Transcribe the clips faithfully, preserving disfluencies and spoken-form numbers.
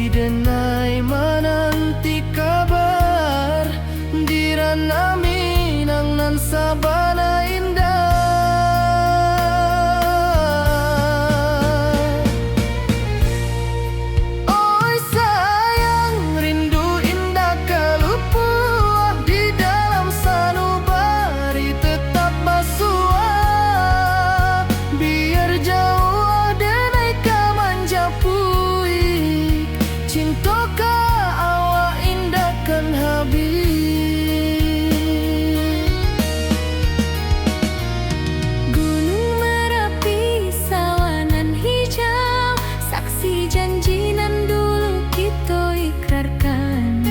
Denai mananti kabar, di Ranah Minang nan sabana indah. Oi sayang, rindu indak ka lupuah, di dalam sanubari tetap basuah. Biar jauah denai ka manjapuik, cinto ka awak indak kan habih. Gunung Marapi, sawah nan hijau, saksi janji nan dulu kito ikrarkan.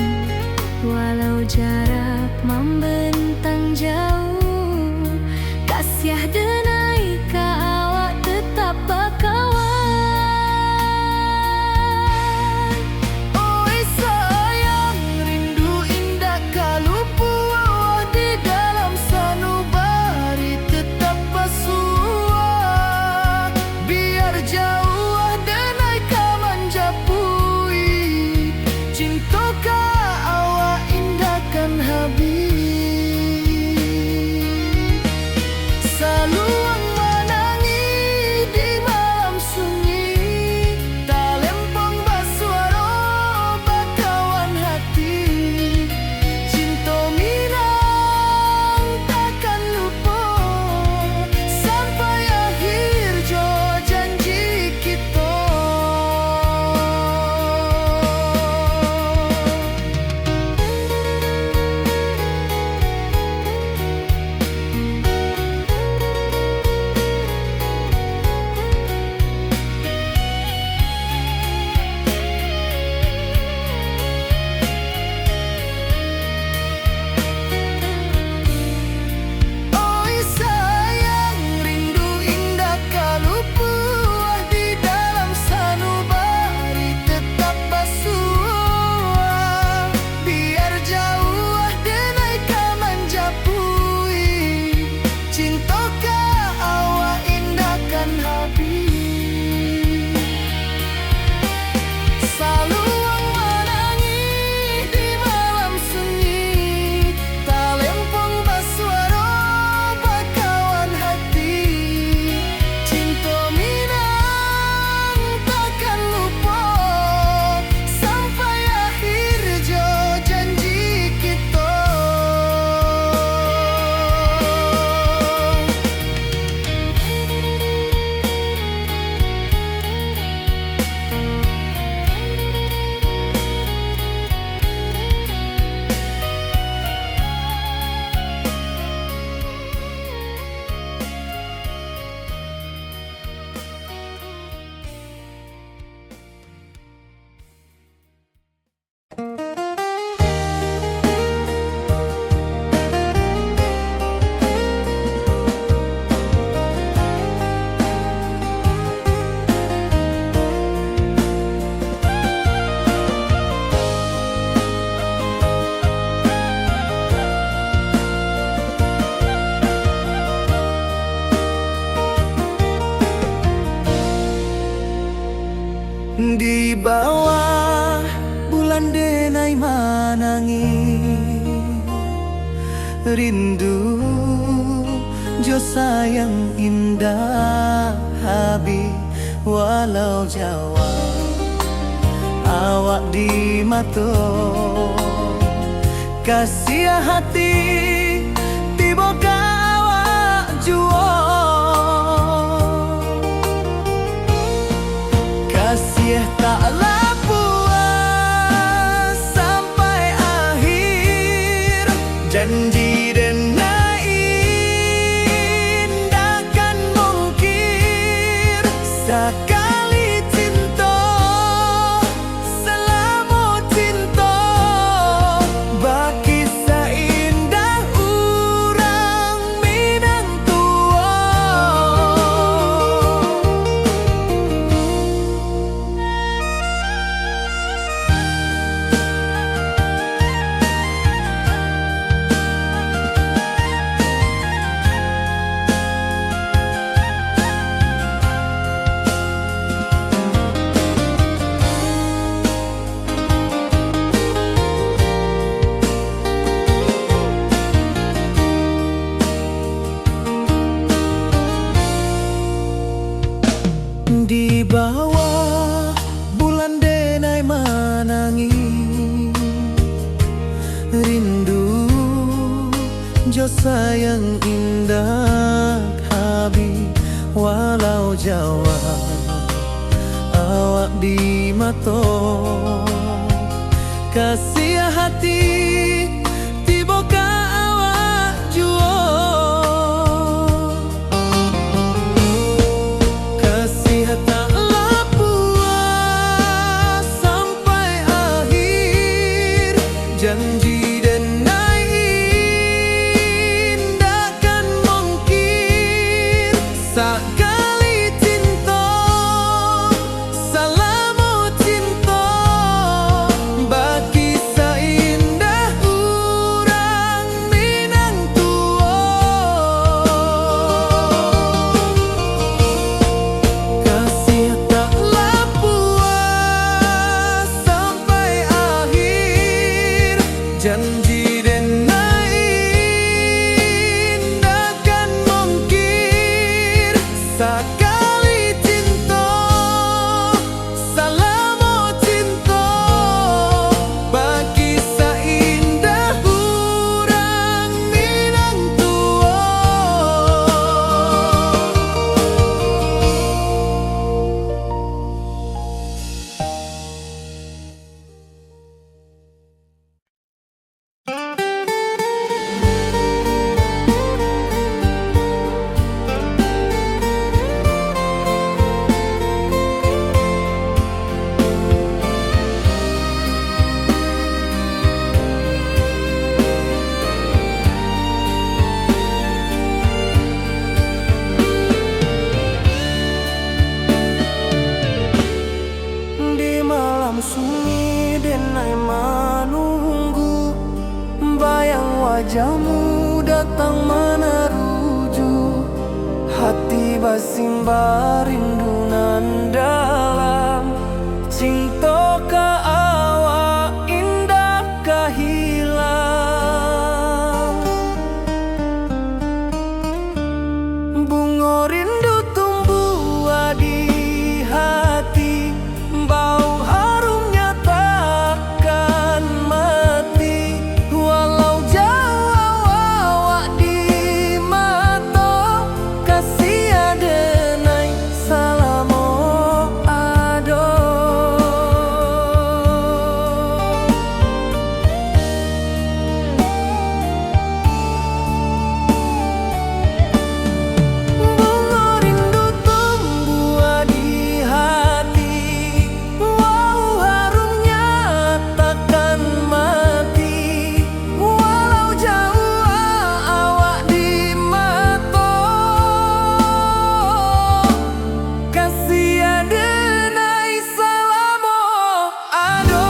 Walau jarak mambentang jauh, kasiah denai ka awak tetap bakawan. Oi sayang, rindu indak ka lupuah, di dalam sanubari tetap basuah. Biar jauah denai ka manjapuik, cinto ka awak indak kan habih. Saluang manangih di malam sunyi, talempong basuaro bakawan hati. Cinto Minang takkan lupo, sampai akhir jo janji kito. Oi sayang, rindu indak ka lupuah, di dalam sanubari tetap basuah. Biar jauah denai ka manjapuik, cinto ka awak indak kan habih. Saluang manangih di malam sunyi, talempong basuaro bakawan hati. Cinto Minang takkan lupo, sampai akhir jo janji kito. Di bawah bulan denai manangih, rindu jo sayang indak habih, walau jauah awak di mato. Kasiah hati tibo ka awak juo. Kasiah tak lapuah sampai akhir, janji denai indak kan mungkir. Sakali cinto, salamo cinto, bakisah indah urang Minang tuo. Yo sayang indak habih, walau jauah awak di mato. Kasiah hati tibo ka awak juo. Kasiah tak lah puas sampai akhir. Janji denai indak kan mungkin. Sakali cinto, salamo cinto, bakisah indah urang Minang tuo. Kasiah tak lah puas sampai akhir. Janji denai indak kan mungkin. Sakali cinto, salamo cinto, bakisah indah urang Minang tuo. Di malam sunyi denai manunggu, bayang wajahmu datang manaruju. Hati basimba rindu nan dalam, cinto ka awak indak ka hilang. Bungo rindu tumbuah di hati, bau harumnya takkan mati. Walau jauah awak di mato, kasiah denai salamo ado. Bungo rindu tumbuah di hati, bau harumnya takkan mati. Walau jauah awak di mato, kasiah denai salamo ado.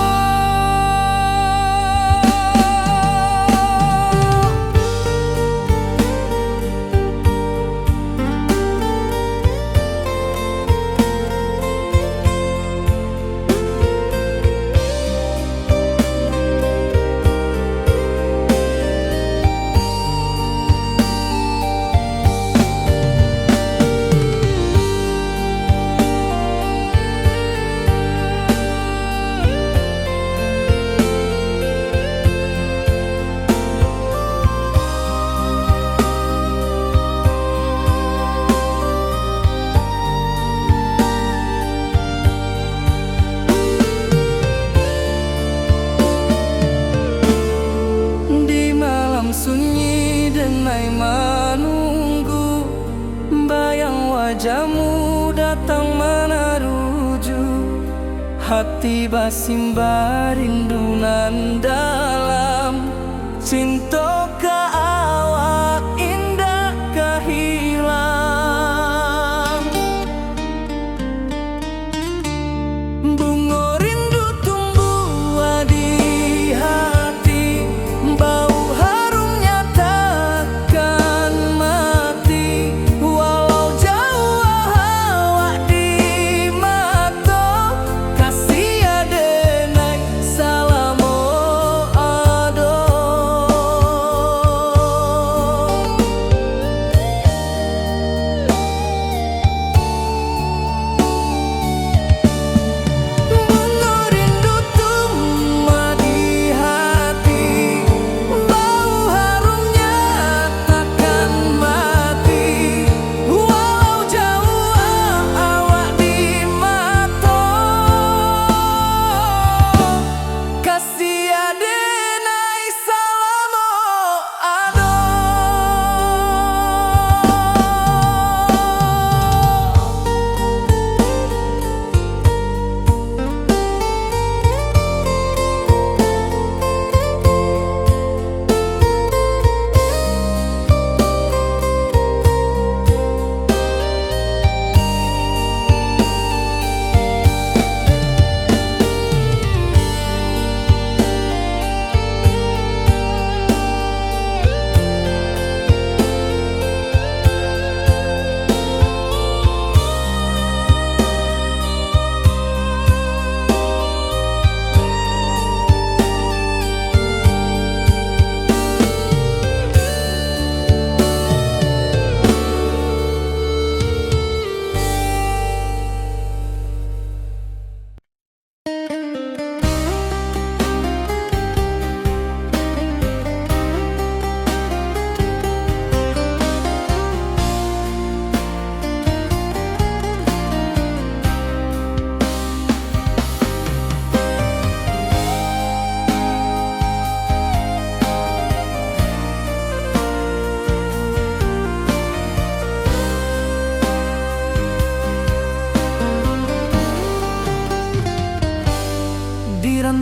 Di malam sunyi denai manunggu, bayang wajahmu datang manaruju. Hati basimba rindu nan dalam, cinto ka awak indak ka hilang. Bungo rindu tumbuah di hati, bau harumnya takkan mati. Walau jauah awak di mato, kasiah denai salamo ado.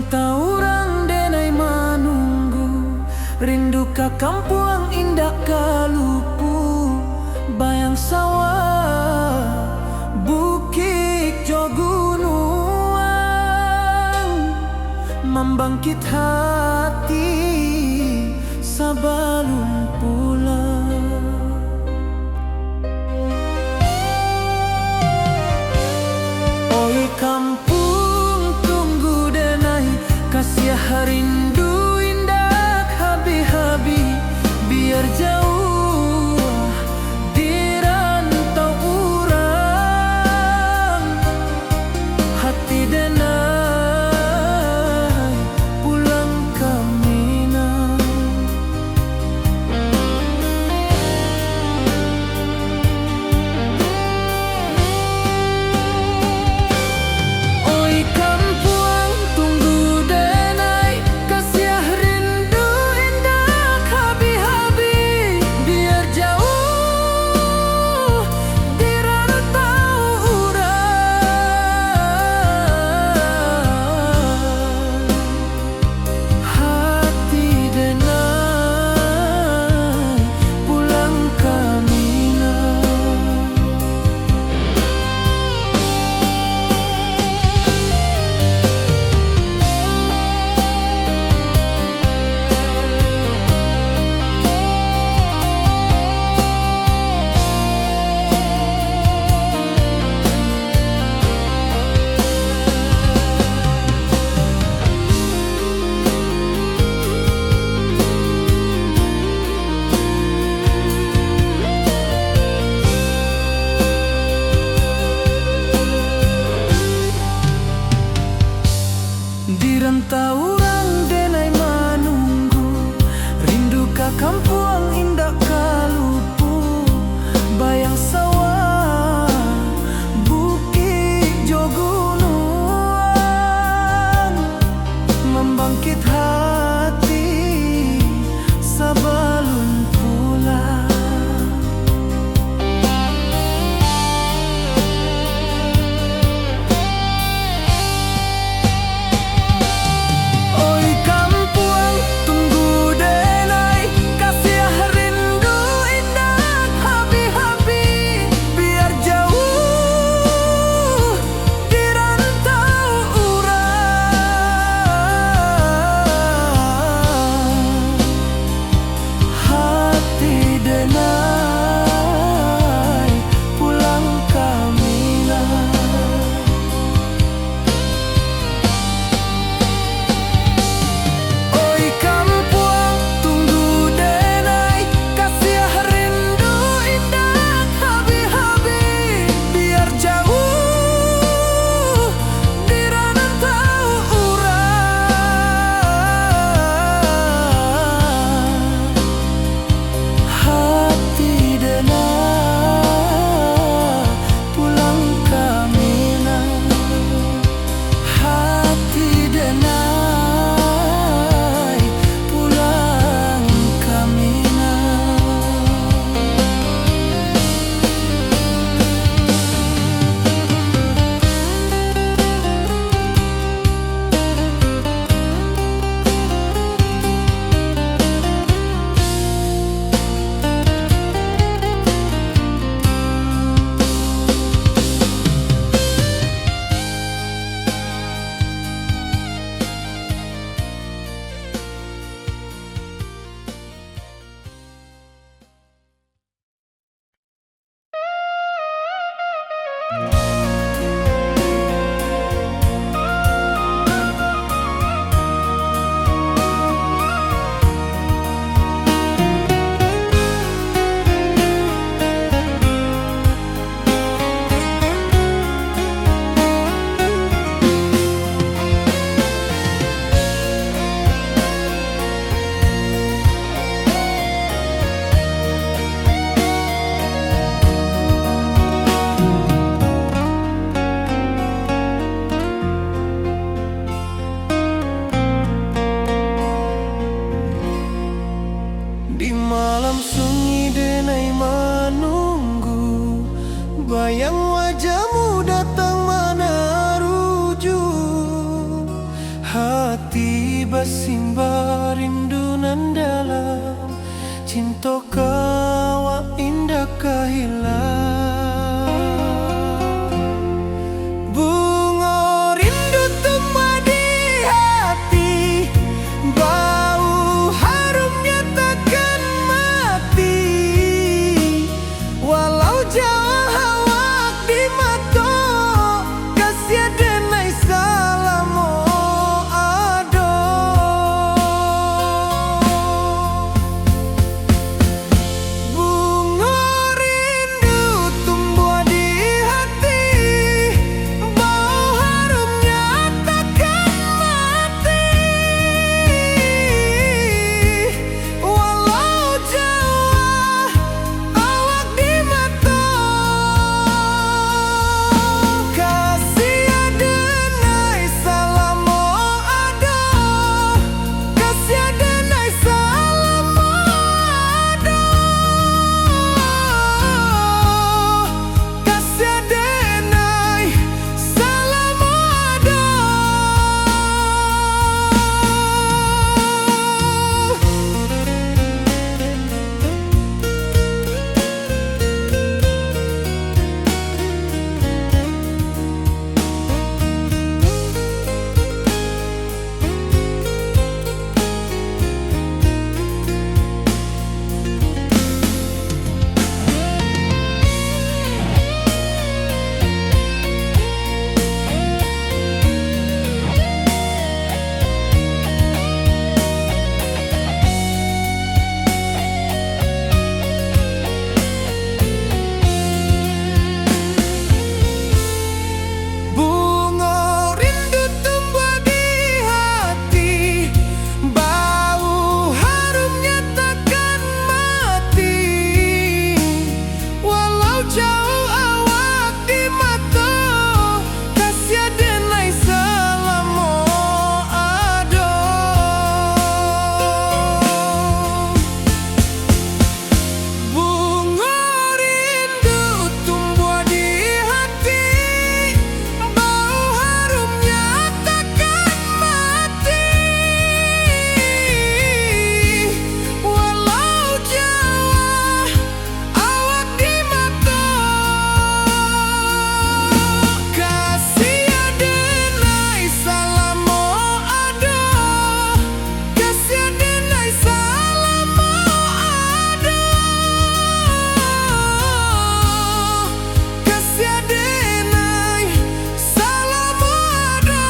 Taurang denai manunggu, rindu ka kampuang indak ka lupu, bayang sawah, bukik jo gunuang, mambangkit hati sabalun pulang. Oi kampuang, tunggu denai, kasiah rindu indak habih-habih, biar jauah di rantau urang, hati denai pulang ka Minang. Oi kampuang, tunggu denai, kasiah rindu indak habih-habih, biar jauah di rantau urang, hati denai pulang ka Minang. Di rantau urang denai manunggu, rindu ka kampuang indak ka lupu, bayang sawah, bukik jo gunuang, mambangkit hati sabalun pulang. Simba rindu nan dalam, cinto ka awak indak ka hilang. Bungo rindu tumbuah di hati, bau harumnya takkan mati. Walau jauah awak di mato, kasiah denai salamo ado. Bungo rindu tumbuah di hati, bau harumnya takkan mati. Walau jauah awak di mato, kasiah denai salamo ado, kasiah denai salamo ado. Kasiah denai salamo ado. Bungo rindu tumbuah di hati, bau harumnya takkan mati. Walau jauah awak di mato, kasiah denai salamo ado. Bungo rindu tumbuah di hati, bau harumnya takkan mati. Walau jauah awak di mato, kasiah denai salamo ado. Kasiah denai salamo ado, kasiah denai salamo ado.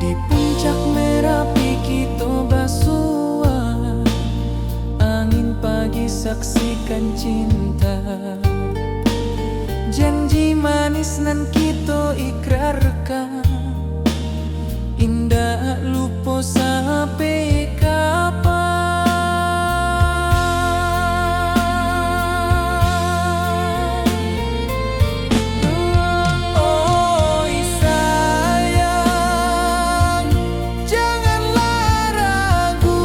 Di puncak Merapi kito basua, angin pagi saksikan cinta. Janji manis nan kito ikrarkan, indak lupo sampai kapan. Oi sayang, janganlah ragu,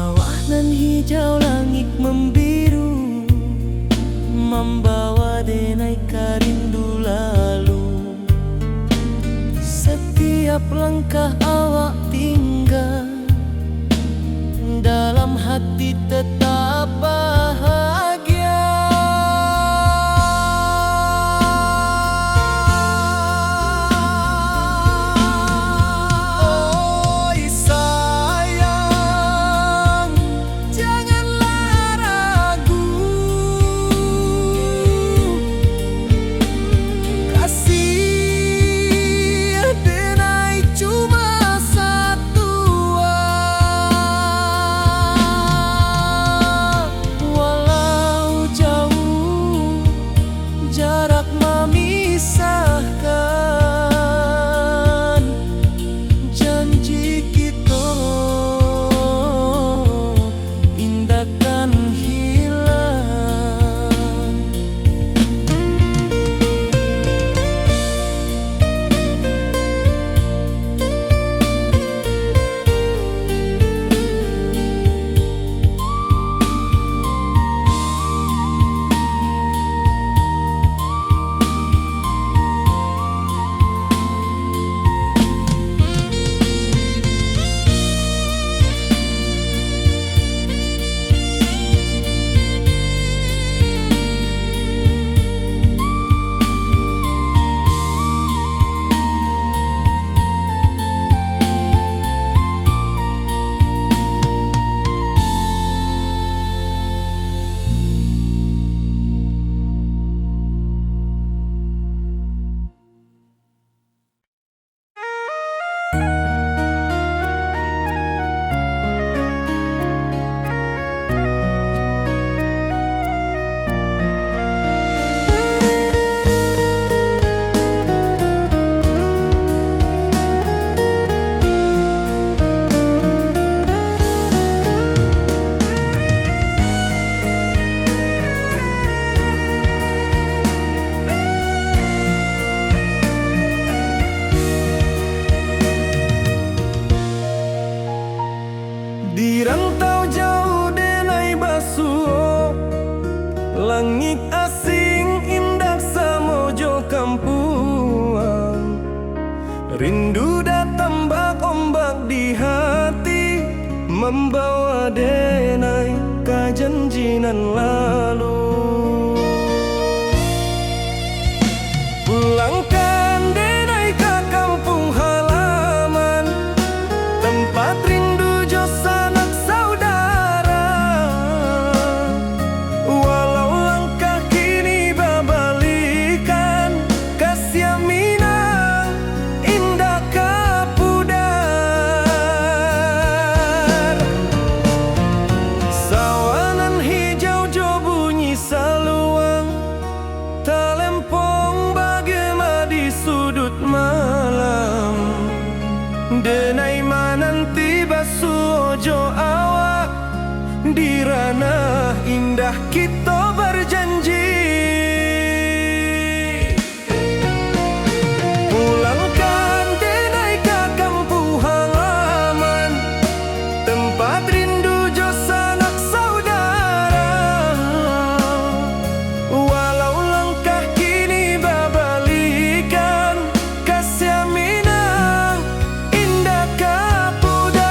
Sawah nan hijau, langik mambiru, mambawa denai ka rindu lalu. Satiap langkah awak tingga, dalam hati tetap bahagia. Oi sayang, janganlah ragu. Kasih denai cuma satua. Walau jauh jarak mamisahkan, janji kito indak kan hilang. Di rantau jauah denai basuo, langik asing indak samo jo kampuang. Rindu datang bak ombak di hati, mambawa denai ka janji nan lalu. Pulangkan denai ka kampuang halaman, tempat rindu jo sanak saudara. Walau langkah kini babalikan, kasiah Minang indak ka pudar. Sawah nan hijau jo bunyi saluang, talempong bagema di suduik malam. Denai mananti basuo jo awak, di ranah indah kito bajanji. Pulangkan denai ka kampuang halaman, tempat rindu jo sanak saudara. Walau langkah kini babalikan, kasiah Minang indak ka pudar.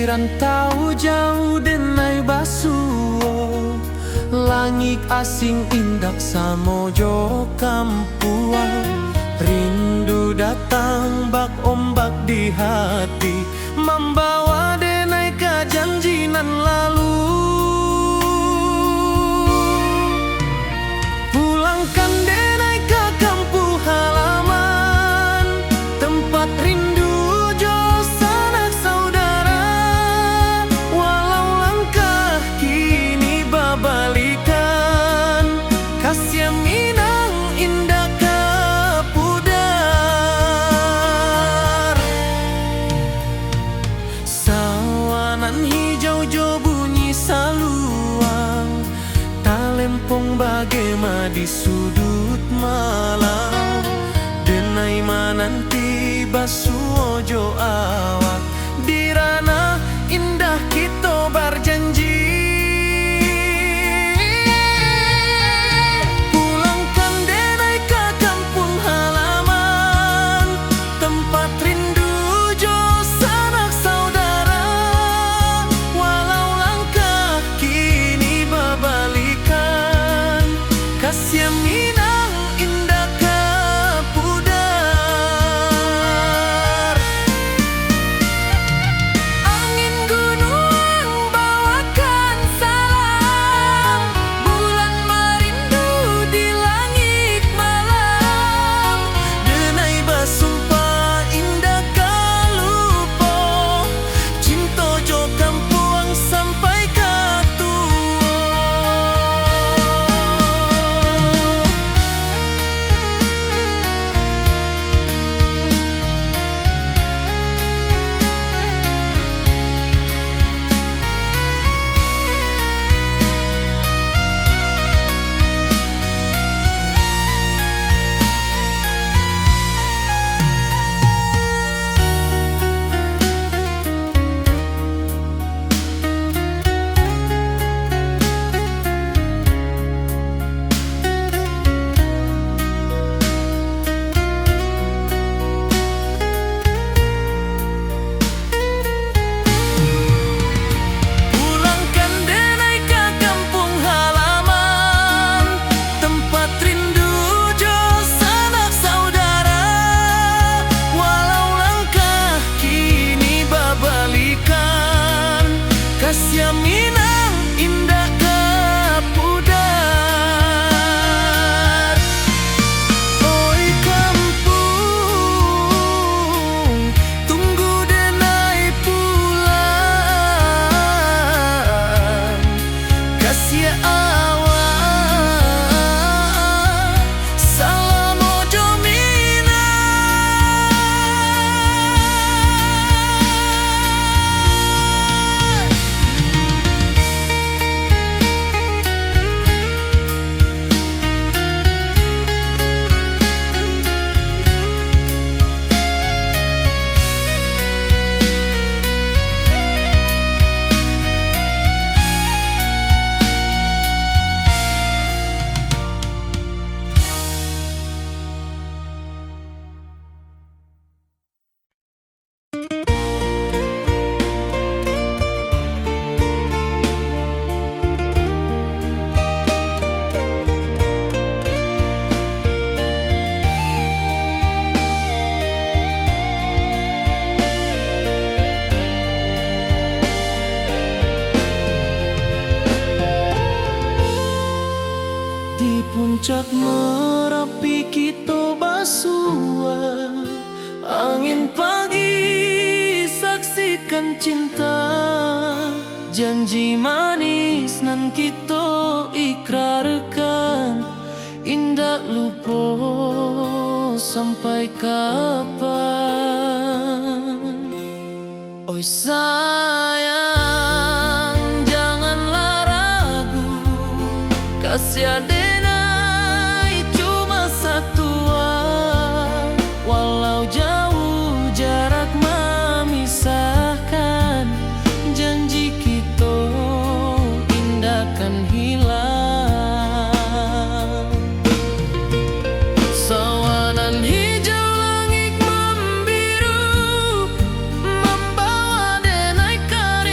Rantau jauah denai basuo, langik asing indak samo jo kampuang. Rindu datang bak ombak di hati, mambawa denai ka janji nan lalu. Pulangkan denai ka kampuang halaman, tempat rindu jo sanak saudara. Walau langkah kini babalikan, kasiah Minang indak ka pudar. Sawanan hijau jo bunyi saluang, talempong bagema di suduik malam. Denai mananti basuo jo awak, di ranah indah kito barjanji. Pulangkan denai ka kampuang halaman, tempat rindu jo sanak saudara. Walau langkah kini babalikan, kasiah Minang indak ka pudar. Angin gunuang bawakan salam, bulan marindu di langik malam. Denai basumpah indak ka lupo, cinto jo kampuang sampai ka tuo. Pulangkan denai ka kampuang halaman, tempat rindu jo sanak saudara. Walau langkah kini babalikan, kasiah Minang indak ka pudar. Oi kampuang, tunggu denai pulang. Kasiah awak salamo jo Minang. Di puncak Marapi kito basua. Angin pagi saksikan cinta, janji manis nan kito ikrarkan, indak lupo sampai kapan. Oi sayang, janganlah ragu, kasiah denai cuma satua. Walau jauah jarak mamisahkan, janji kito indak kan hilang. Sawanan hijau langik mambiru, mambawa denai ka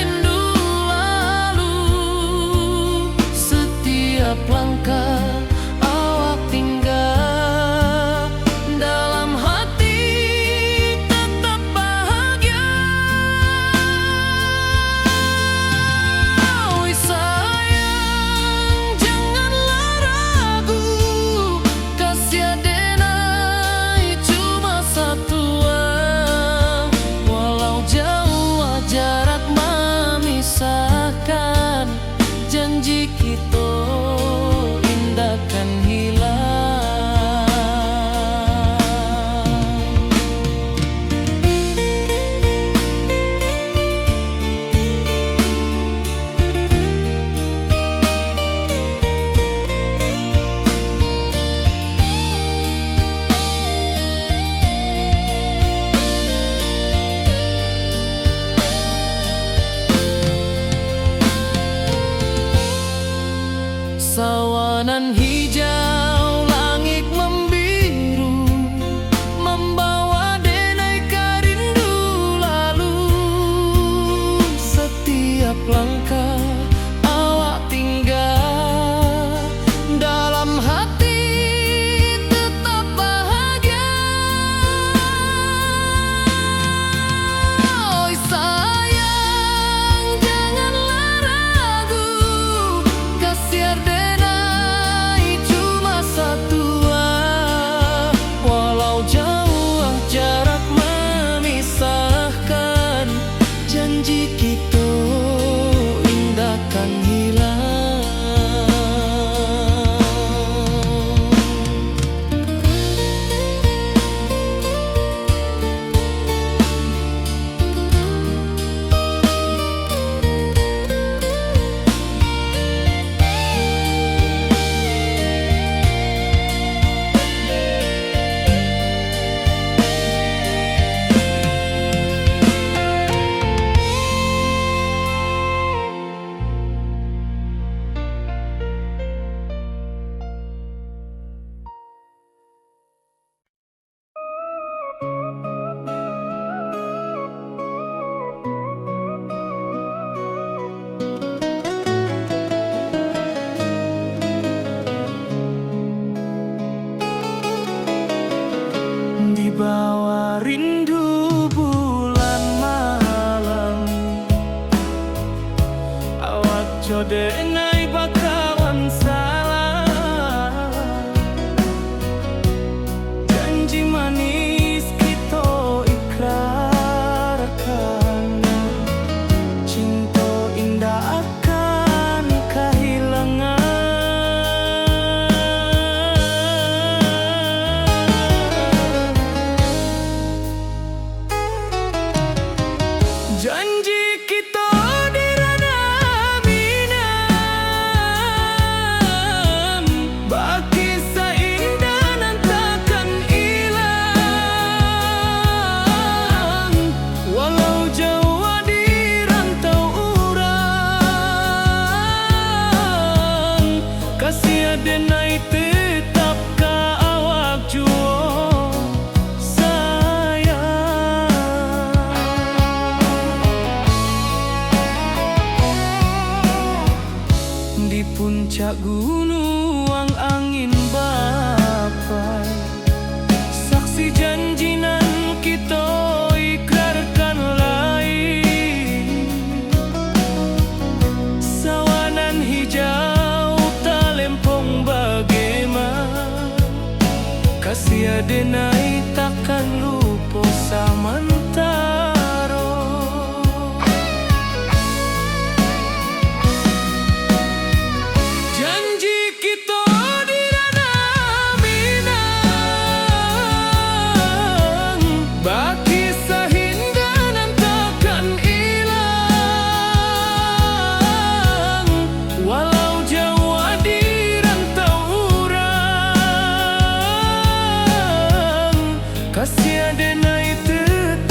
Nan hijau langik mambiru, mambawa denai ka rindu lalu. Satiap langkah awak tingga, dalam hati tetap bahagia. Oi sayang, janganlah ragu, kasiar denai cuma satua. Walau jauah jarak memisahkan, janji kito indak kan hilang. Di bawah rindu bulan malam, awak jo denai bakawan salam. Janji manis kito ikrarkan, cinto indak akan kahilangan. Janji kito di ranah Minang, bakisah indah nan takkan ilang. Walau jauah di rantau urang, kasiah denai tetap ka awak juo sayang. Di puncak gunuang angin bapai, saksi janji nan kito ikrarkan lai. Sawah nan hijau talempong bagema, kasiah denai takkan lupo samantaro. Janji kito di ranah Minang, bakisah indah nan takkan ilang. Walau jauah di rantau urang, kasiah denai tetap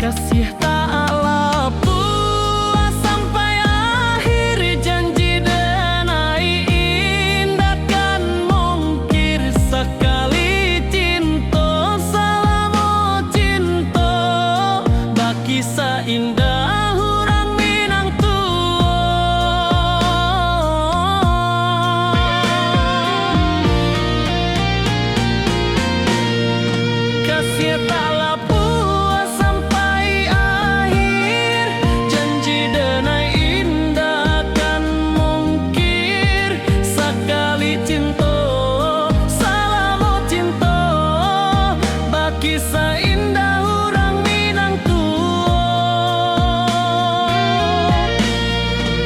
Kasih tak lapuah sampai akhir, janji denai indak kan mungkir, sakali cinto, salamo cinto, bakisah indah urang Minang tuo. Kasih tak lapuah sampai akhir, janji denai indak kan mungkir, sakali cinto, salamo cinto, bakisah indah urang Minang tuo.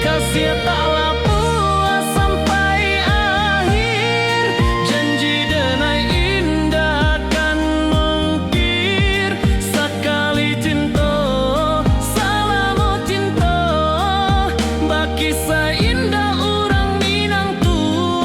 Kasih tak lapuah sampai akhir, janji denai indak kan mungkir, sakali cinto, salamo cinto, bakisah indah urang Minang tuo.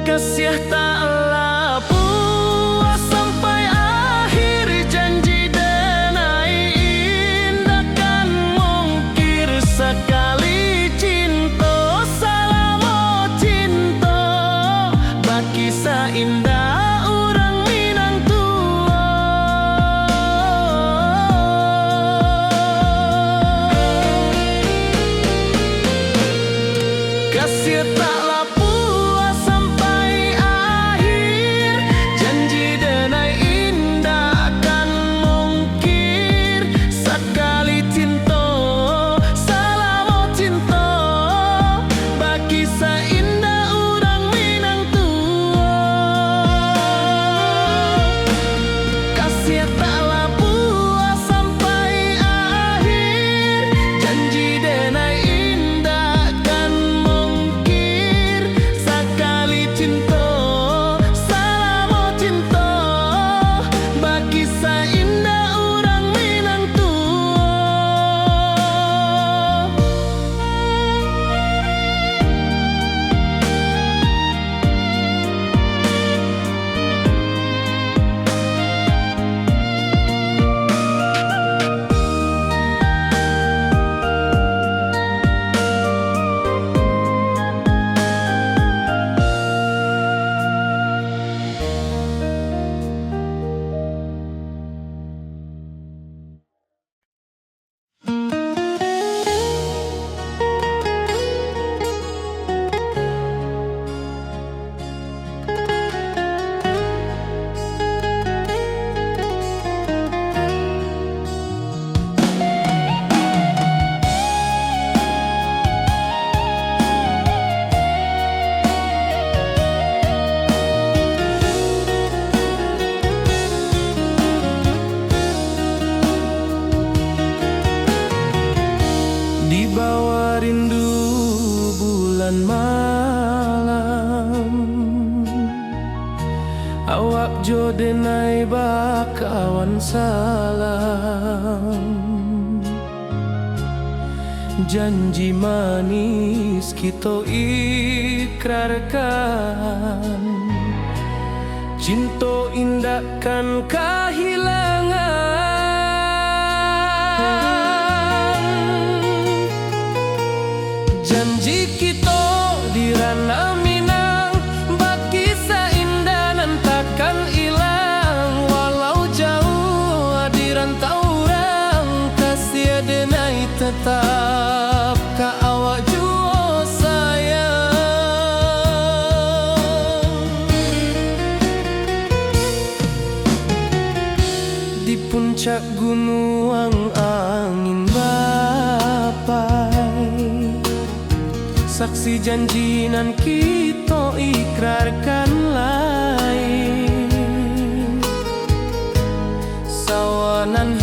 Kasih tak lapuah sampai akhir, janji denai indak kan mungkir, sakali cinto, salamo cinto, bakisah indah urang Minang tuo. Kasih tak lapuah sampai akhir, janji denai indak kan mungkir, sakali cinto, salamo cinto, bakisah indah urang Minang tuo. Kasih tak lapuah sampai akhir, janji denai indak kan mungkir, sakali cinto, salamo cinto, bakisah indah urang Minang tuo. Di bawah rindu bulan malam, awak jo denai bakawan salam. Janji manis kito ikrarkan, cinto indak kan kahilangan. Janji kito di Ranah Minang, bakisah indah nan takkan ilang. Walau jauah di rantau urang, kasih denai tetap ka awak juo sayang. Di puncak gunuang angin bapai, saksi janji nan kito ikrarkan lai. Sawah nan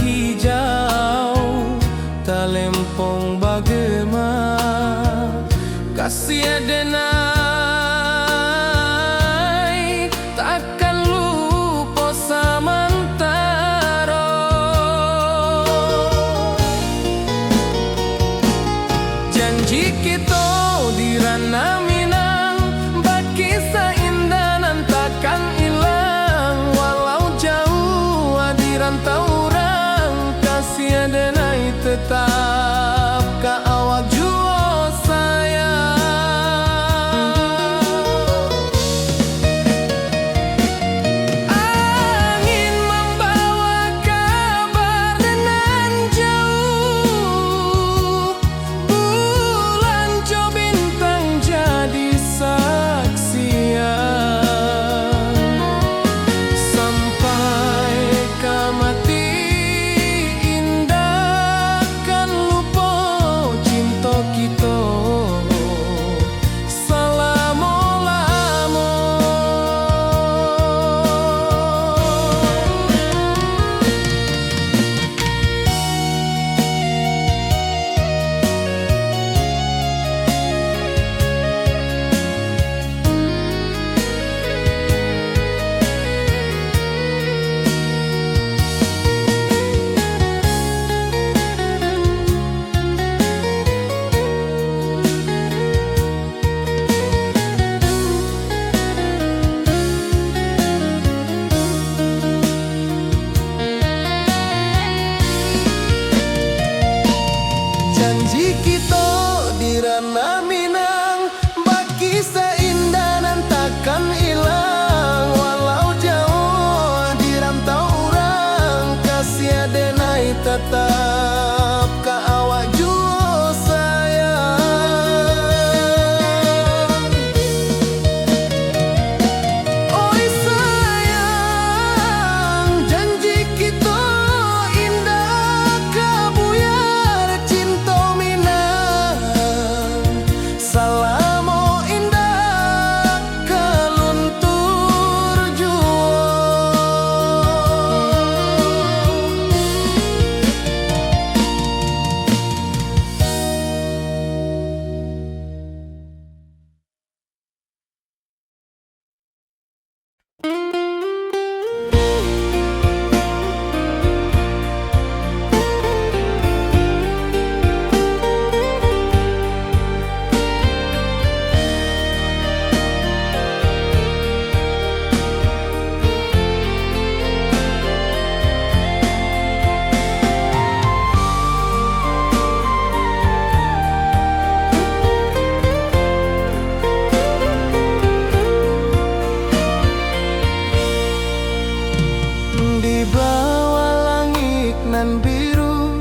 Biru,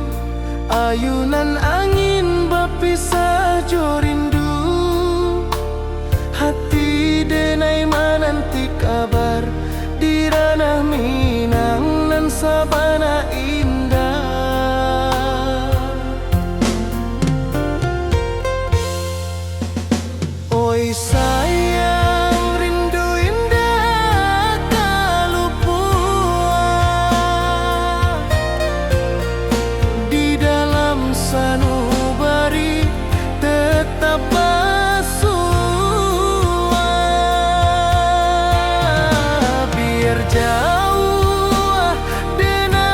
ayunan angin bapisah jo rindu. Hati denai mananti kabar di ranah Minang nan sabana indah. Oi sayang, rindu indak ka lupuak. Di dalam sanubari tetap basuah. Biar jauah dena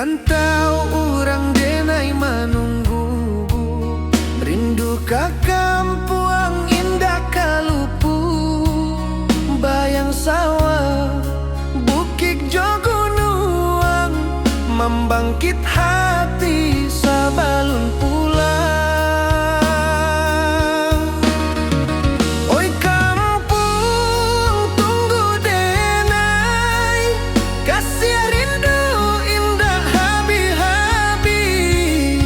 Rantau urang denai manunggu, rindu ka kampuang indak ka lupu. Bayang sawah, bukik jo gunuang, mambangkit hati sabalun pulang. Oi kampuang, tunggu denai, kasiah rindu indak habih-habih.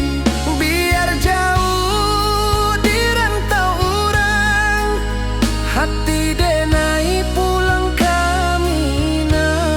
Biar jauh di rantau urang, hati denai pulang ka Minang.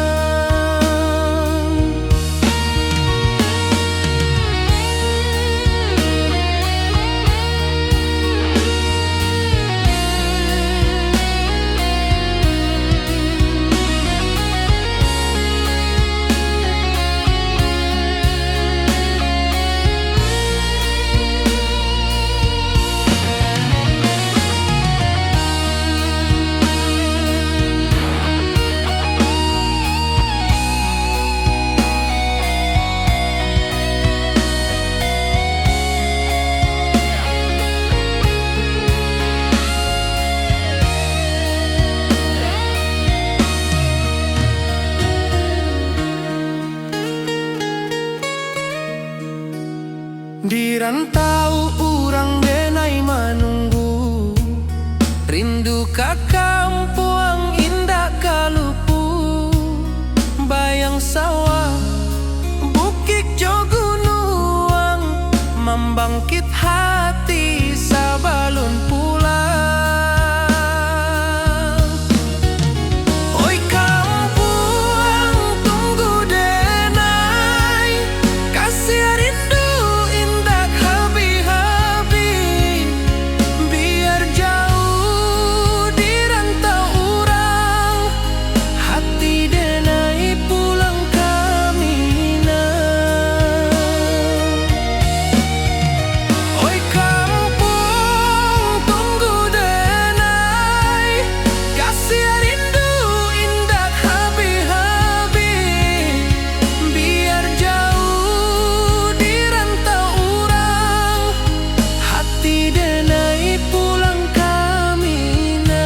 Di rantau urang denai manunggu, rindu ka kampuang indak ka lupu. Bayang sawah, bukik jo gunuang, mambangkit hati sabalun pulang. Oi kampuang, tunggu denai, kasiah rindu indak habih-habih. Biar jauh di rantau urang, hati denai pulang ka Minang. Oi kampuang, tunggu denai, kasiah rindu indak habih-habih. Biar jauh di rantau urang, hati denai pulang ka Minang.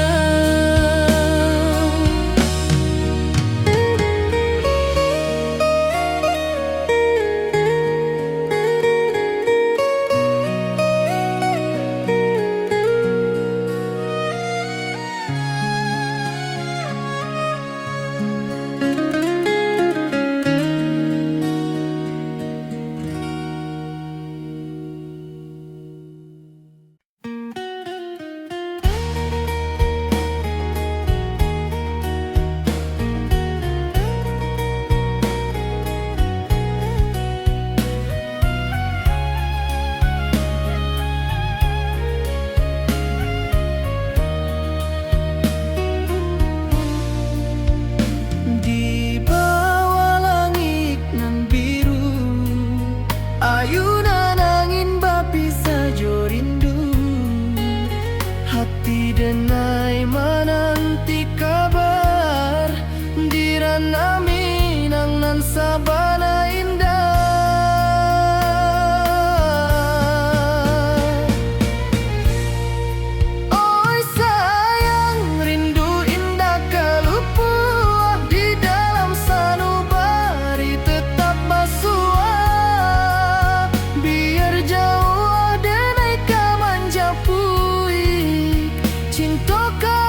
Di bawah langik nan biru, ayunan angin bapisah jo rindu. Hati denai mananti kabar, di rantau Minang nan sabana indah. Oi sayang, rindu indak ka lupuah, di dalam sanubari tetap basuah. Biar jauah denai ka manjapuik, cinto ka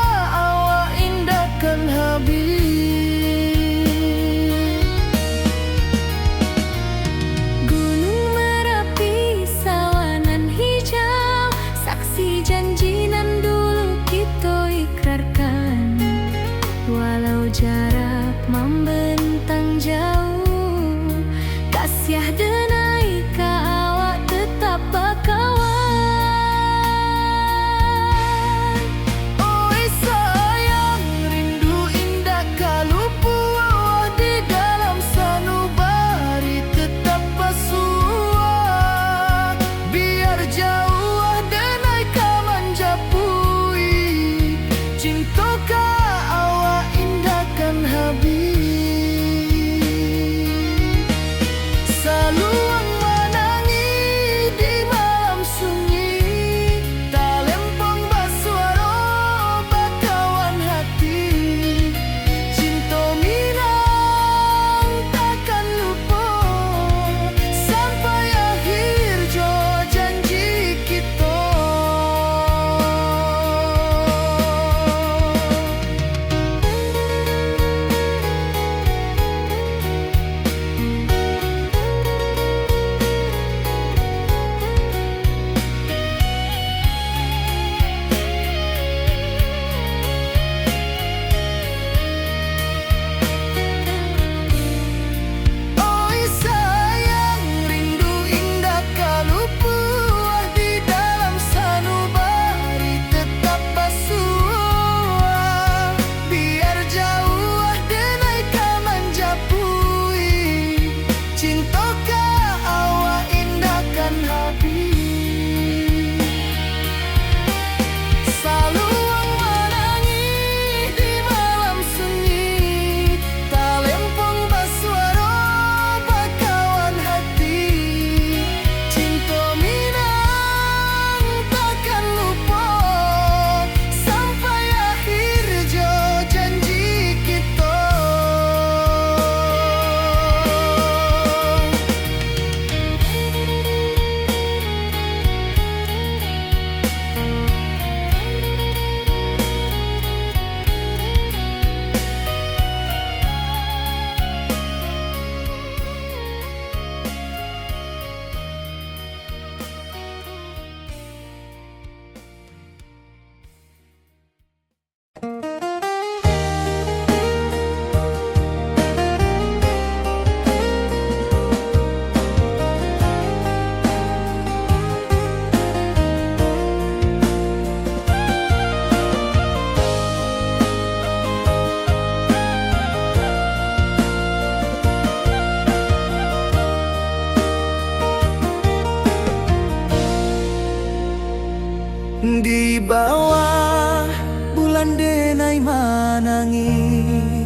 Di bawah bulan denai manangih,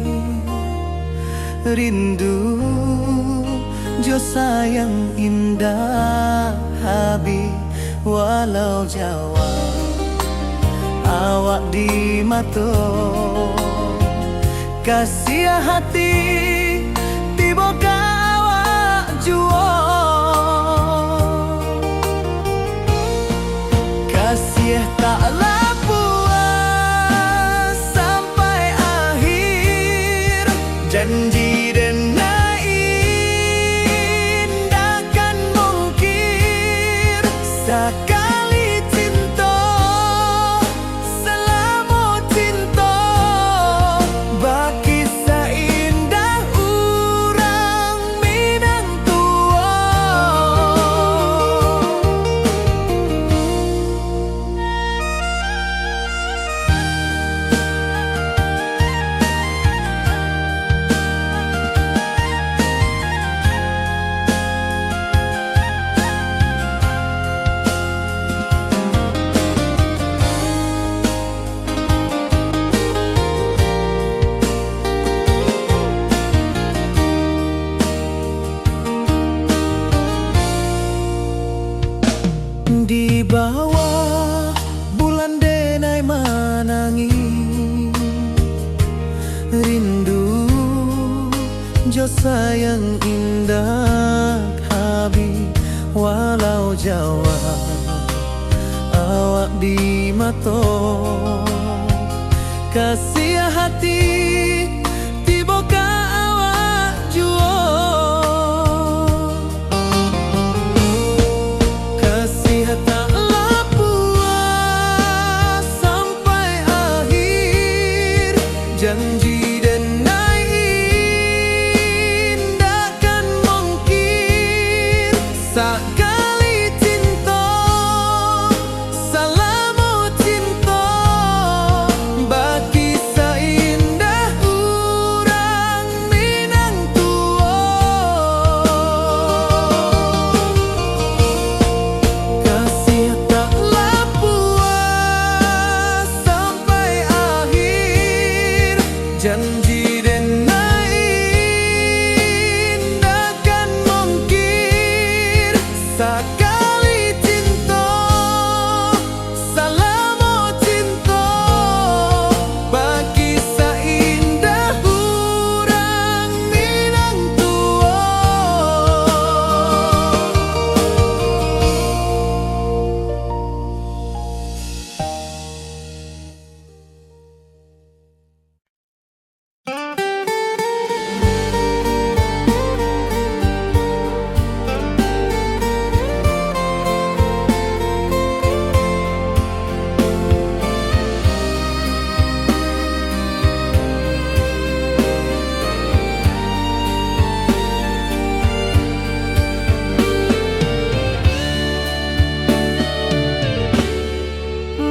rindu jo sayang indak habih, walau jauah awak di mato. Kasiah hati tibo ka awak juo. Kasiah taklah puas sampai akhir. Janji denai indak kan mungkir. Sakali cinto, salamo cinto, bakisah indah urang Minang tuo. Di bawah bulan denai manangih, rindu jo sayang indak habih, walau jauah awak di mato. Kasiah hati tibo ka awak juo. Kasiah taklah puas sampai akhir. Janji denai indak kan mungkir. Sakali cinto, salamo cinto, bakisah indah urang Minang tuo. Kasiah taklah puas sampai akhir. Janji denai indak kan mungkir. Sakali cinto, salamo cinto, bakisah indah urang Minang tuo.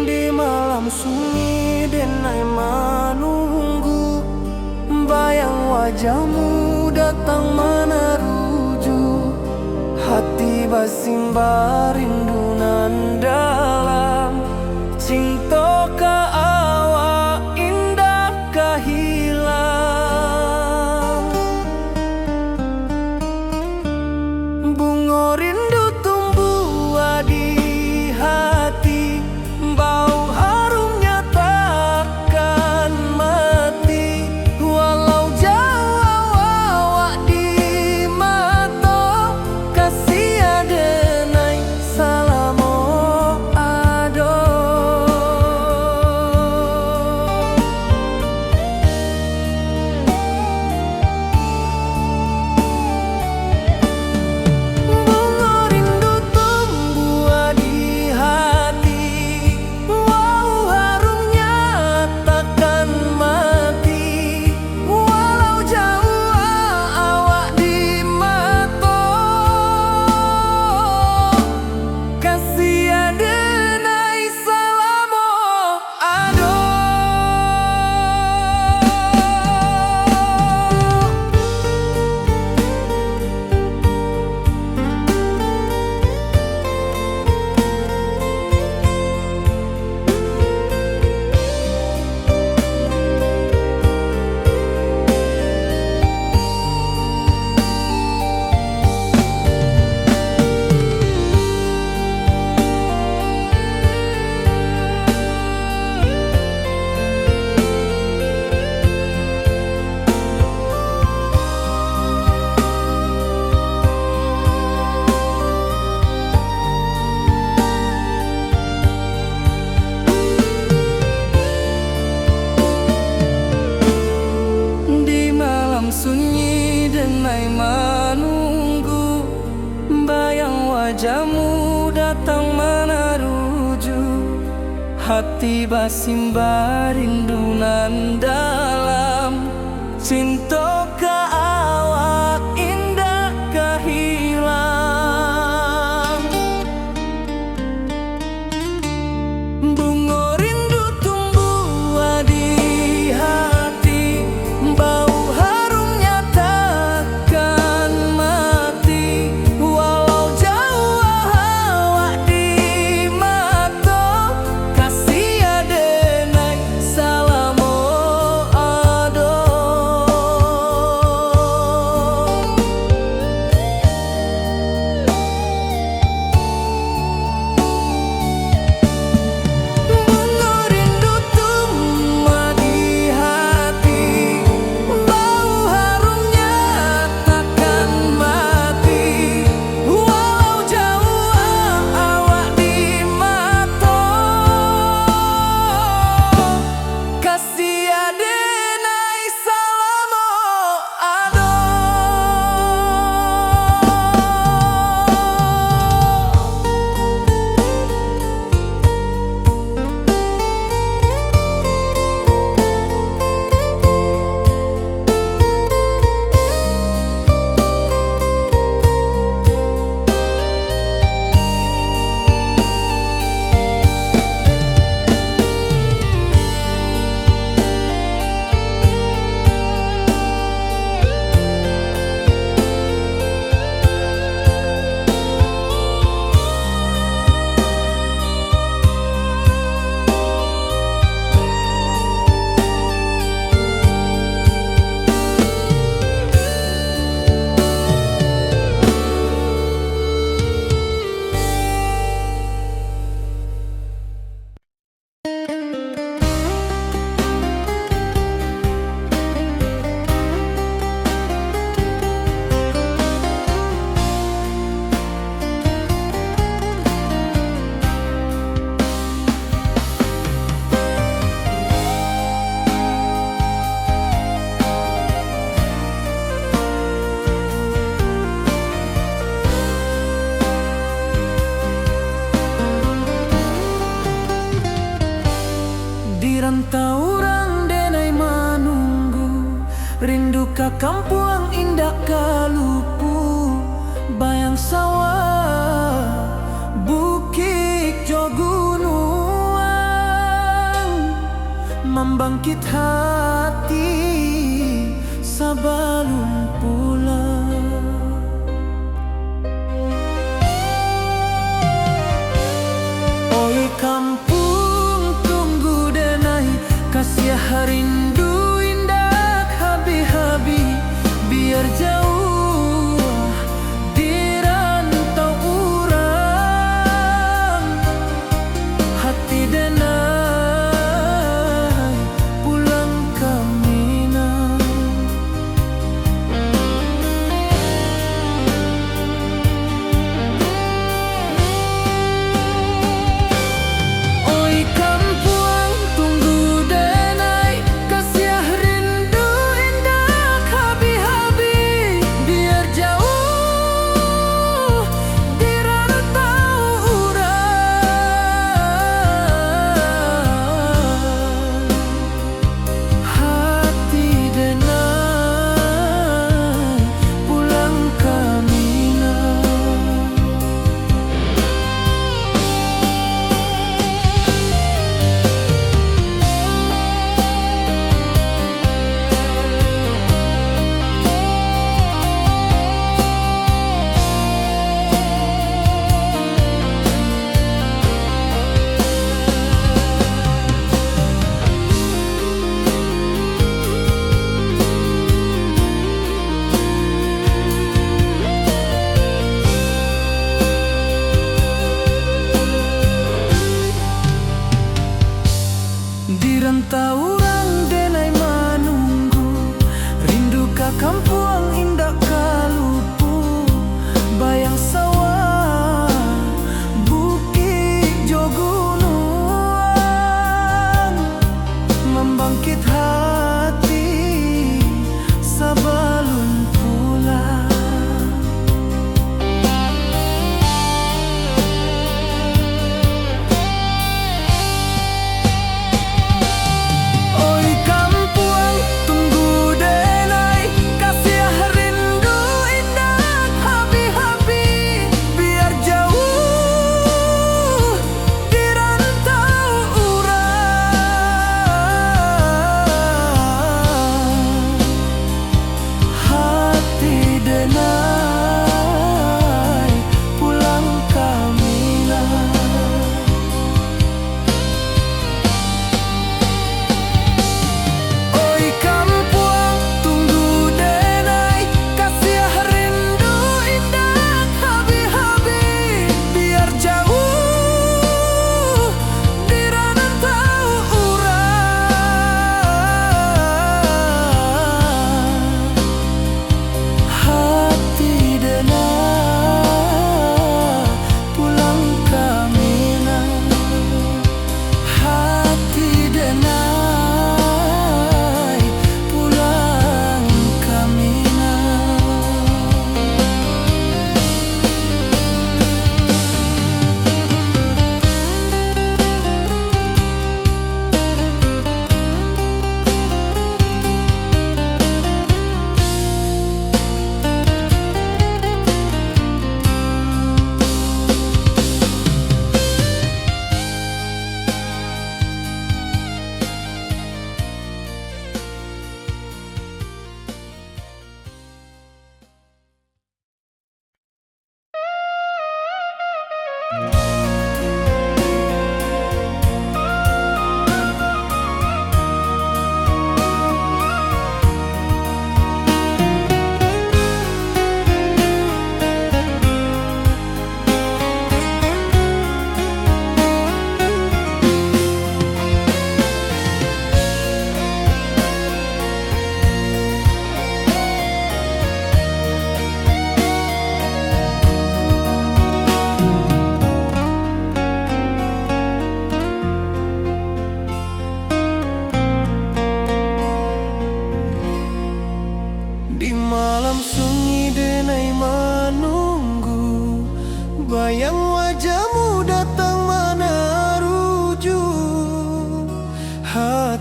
Di malam sunyi denai manunggu, bayang wajahmu datang manaruju. Hati basimba rindu nan dalam, cinto ka awak indak ka hilang. Bungo rindu tumbuah di hati, bau harumnya takkan mati. Walau jauah awak di mato, kasiah denai salamo Ati basimbah rindu nan dalam, cinto ka awak indak ka hilang. Bungo rindu tumbuah di hati, bau harumnya takkan mati. Walau jauah awak di mato, kasih adenai salamo ado. Bungo rindu tumbuah di hati, bau harumnya takkan mati. Walau jauah awak di mato, kasih adenai salamo ado. Di rantau urang denai manunggu, rindu ka kampuang indak ka lupu, bayang sawah, bukik jo gunuang, mambangkit hati sabalun pulang. Oi kampuang, tunggu denai, kasiah rindu indak habih-habih, biar jauah di rantau urang. Hati denai pulang ka Minang. Oi kampuang, tunggu denai, kasiah rindu indak habih-habih, biar jauah di rantau urang. Hati denai pulang ka Minang. Di rantau urang denai manunggu, rindu ka kampuang indak ka lupu, bayang sawah, bukik jo gunuang, mambangkit hati sabalun pulang.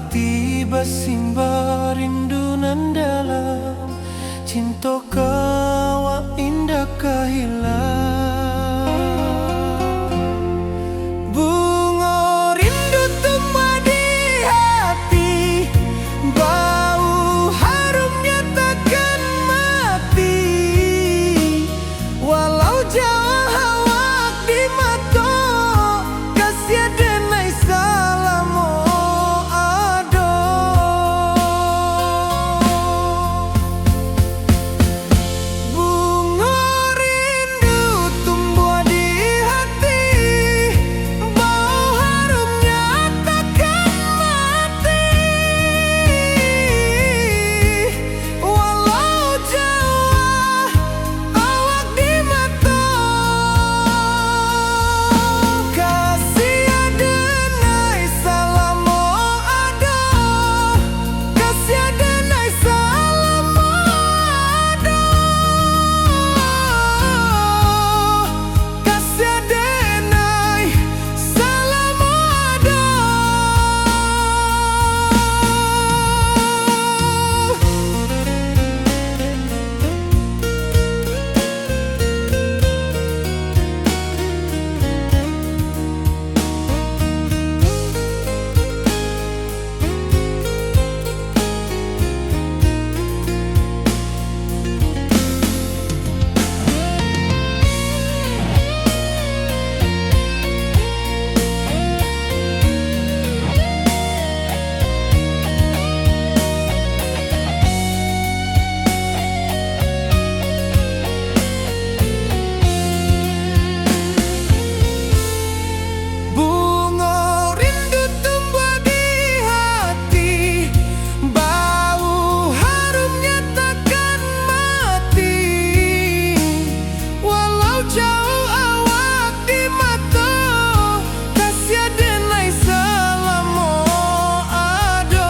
Ati basimba rindu nan dalam, cinto ka awak indak ka hilang. Bungo rindu tumbuah di hati, bau harumnya takkan mati. Walau jauah awak di mato, kasiah denai salamo ado. Bungo rindu tumbuah di hati, bau harumnya takkan mati. Walau jauah awak di mato, kasiah denai salamo ado, kasiah denai salamo ado, kasiah denai salamo ado. Bungo rindu tumbuah di hati, bau harumnya takkan mati. Walau jauah awak di mato, kasiah denai salamo ado.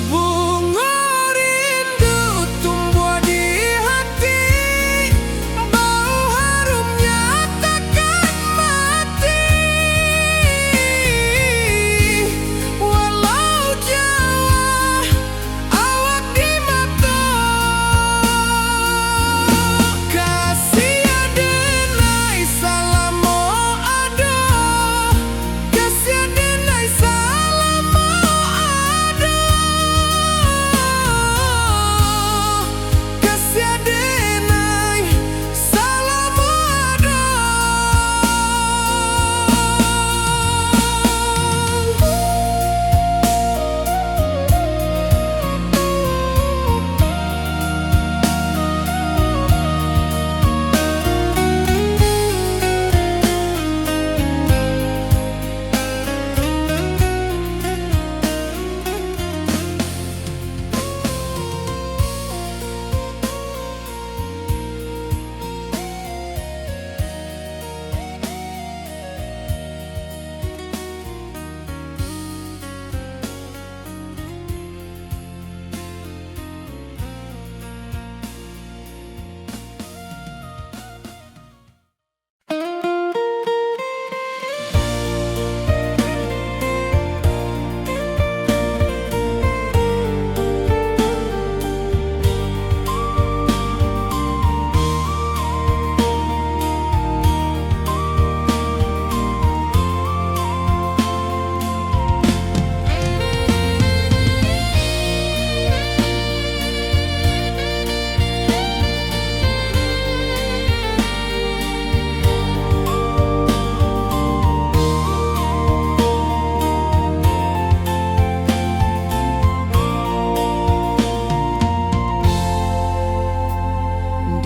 Bungo rindu tumbuah di hati, bau harumnya takkan mati. Walau jauah awak di mato, kasiah denai salamo ado, kasiah denai salamo ado, kasiah denai salamo ado.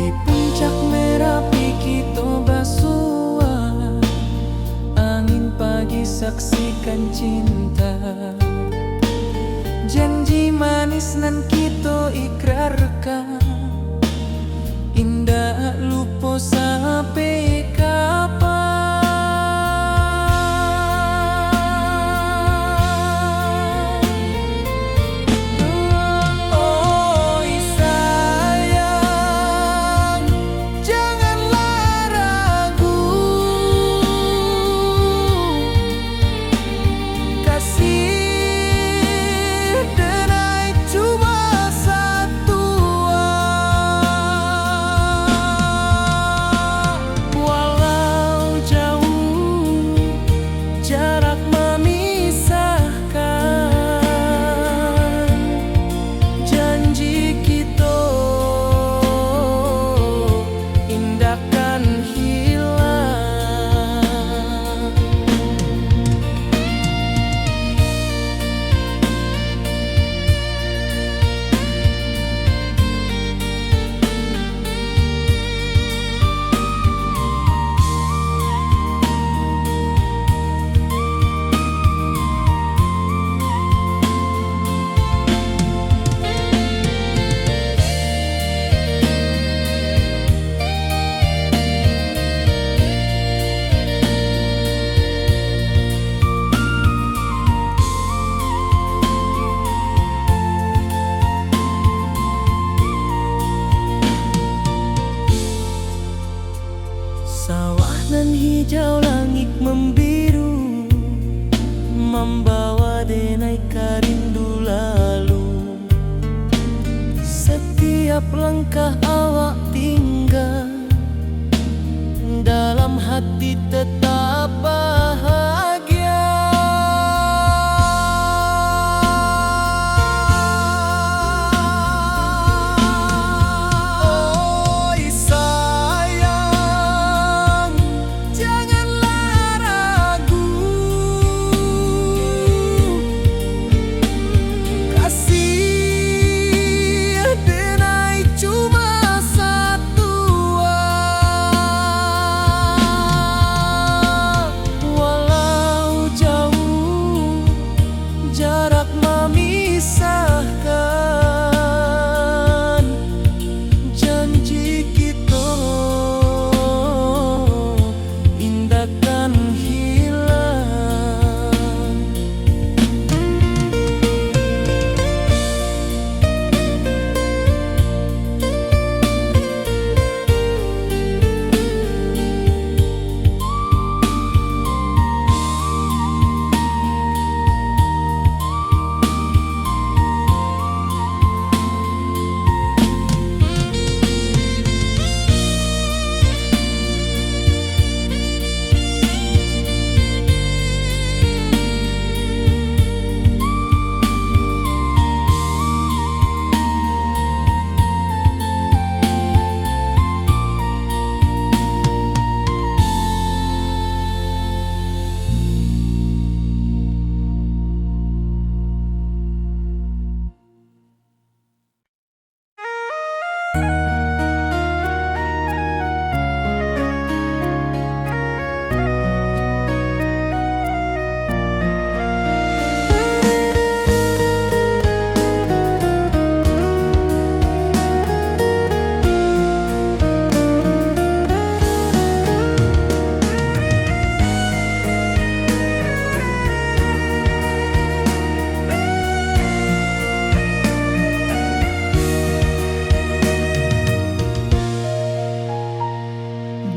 Di puncak Merapi kito basua, angin pagi saksikan cinta. Janji manis nan kito ikrarkan, indak lupo sampai kapan. Oi sayang, janganlah ragu, Sawah nan hijau, langik mambiru, mambawa denai ka rindu lalu. Satiap langkah awak tingga, dalam hati tetap bahagia. Oi sayang, janganlah ragu. Kasih denai cuma satu, ah. Walau jauh jarak mamisahkan, janji kito indak kan hilang.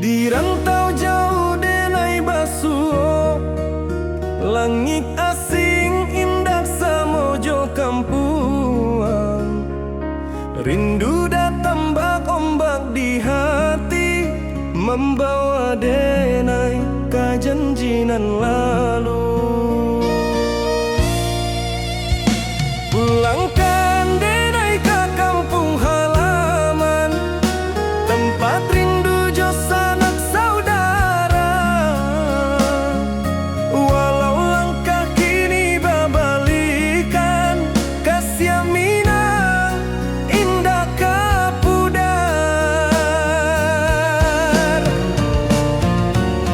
Di rantau jauah denai basuo, langik asing indak samo jo kampuang. Rindu datang bak ombak di hati, mambawa denai ka janji nan lalu. Pulangkan denai ka kampuang halaman, tempat rindu jo sanak saudara. Walau langkah kini babalikan, kasiah Minang indak ka pudar.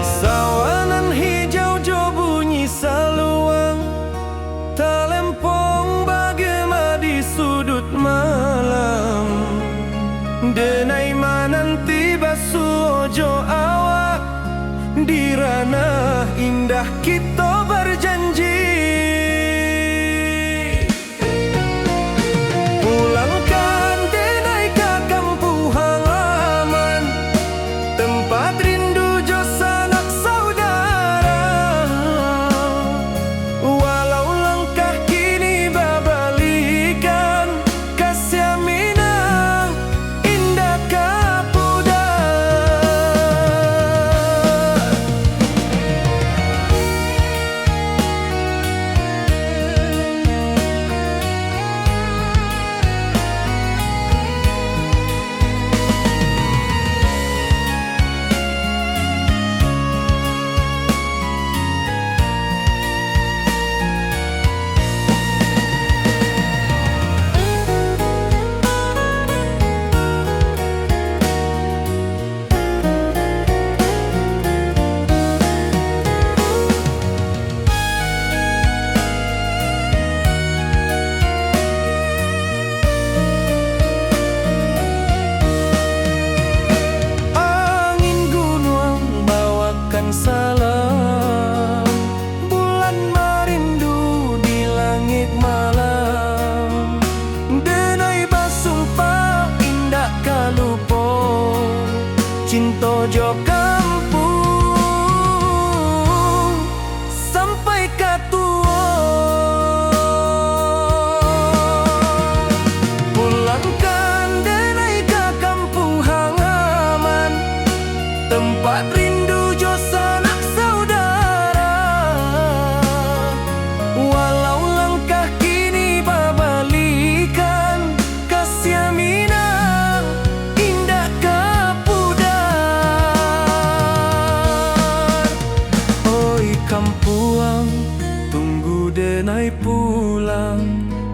Sawah nan hijau jo bunyi saluang, talempong bagema di suduik malam. Denai mananti basuo jo awak, di ranah indah kito bajanji. Pulangkan denai ka kampuang halaman, tempat rindu jo sanak saudara. Walau langkah kini babalikan, kasiah Minang indak ka pudar.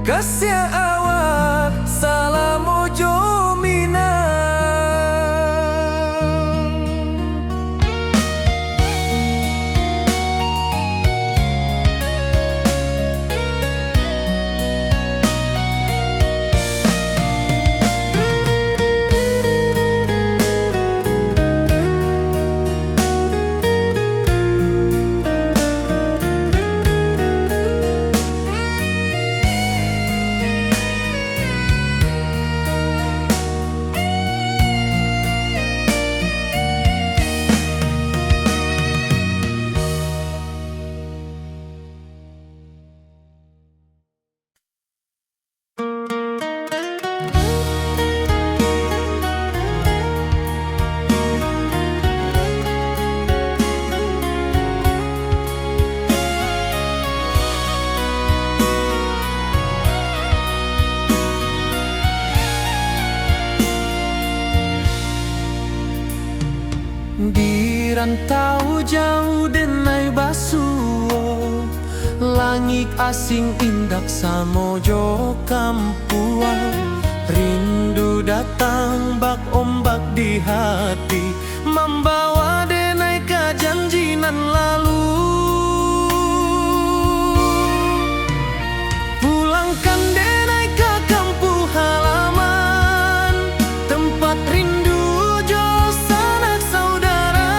Kasiah awak, salam ojo minang. Di rantau jauah denai basuo, langik asing indak samo jo kampuang. Rindu datang bak ombak di hati, mambawa denai ka janji nan lalu. Pulangkan denai ka kampuang halaman, tempat rindu jo sanak saudara.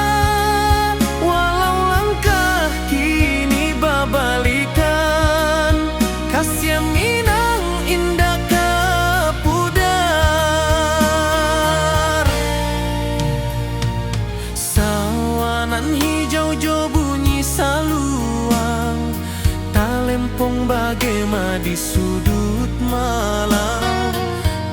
Walau langkah kini babalikan, kasiah Minang indak ka pudar. Sawah nan hijau jo bunyi saluang, talempong bagema di suduik malam.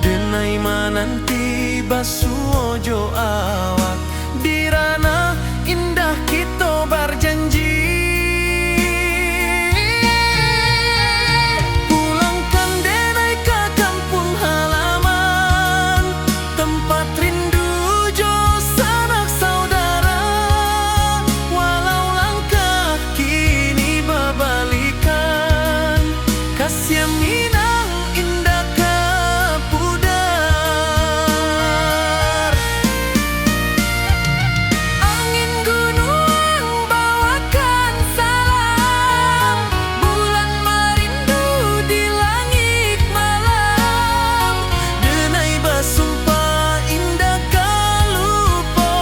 Denai mananti basuo jo awak, di ranah indah kito barjanji. Pulangkan denai ka kampuang halaman, tempat rindu jo sanak saudara. Walau langkah kini babalikan, kasiah Minang indak ka pudar. Angin gunuang bawakan salam, bulan marindu di langik malam. Denai basumpah indak ka lupo,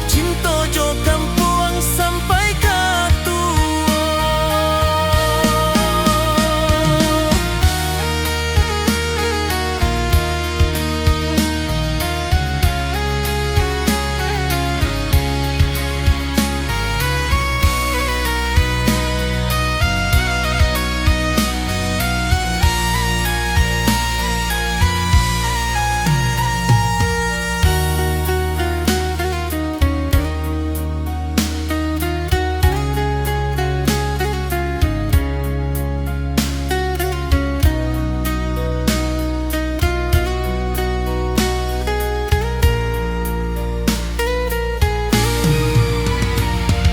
cinto jo kampuang sampai ka tuo.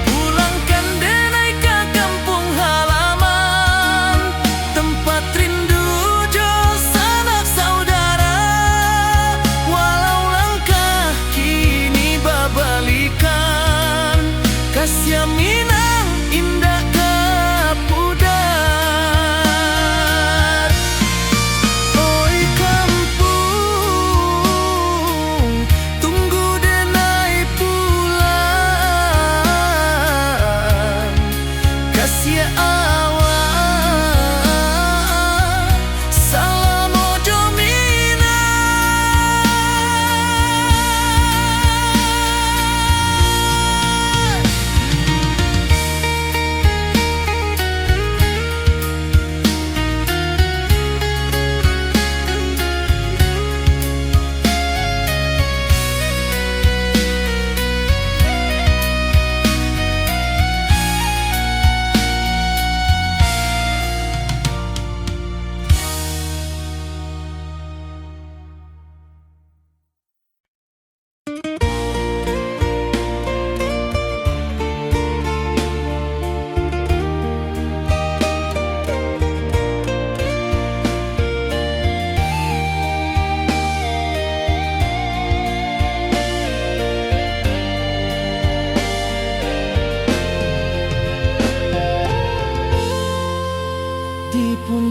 Pulangkan denai ka kampuang halaman, tempat rindu jo sanak saudara. Walau langkah kini babalikan, kasiah Minang indak ka pudar. Oi kampuang, tunggu denai pulang, kasiah awak, salam ojo minang.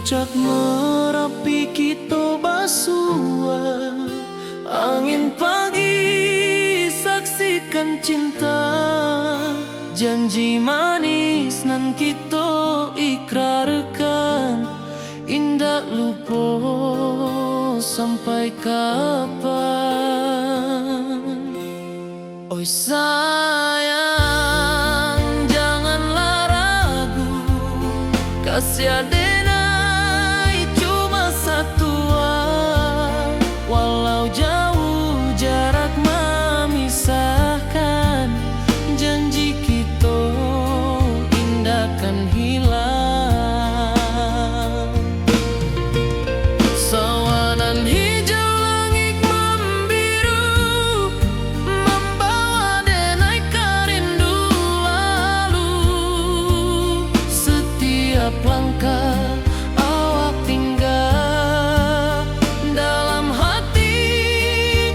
Puncak Marapi kito basua, angin pagi saksikan cinta, janji manis nan kito ikrarkan, indak lupo sampai kapan. Oi sayang, janganlah ragu, kasih adenai cuma satua. Walau jauh jarak mamisahkan, janji kito indak kan hilang. Sawanan hijau langik mambiru, mambawa denai ka rindu lalu. Setiap langkah awak tingga, dalam hati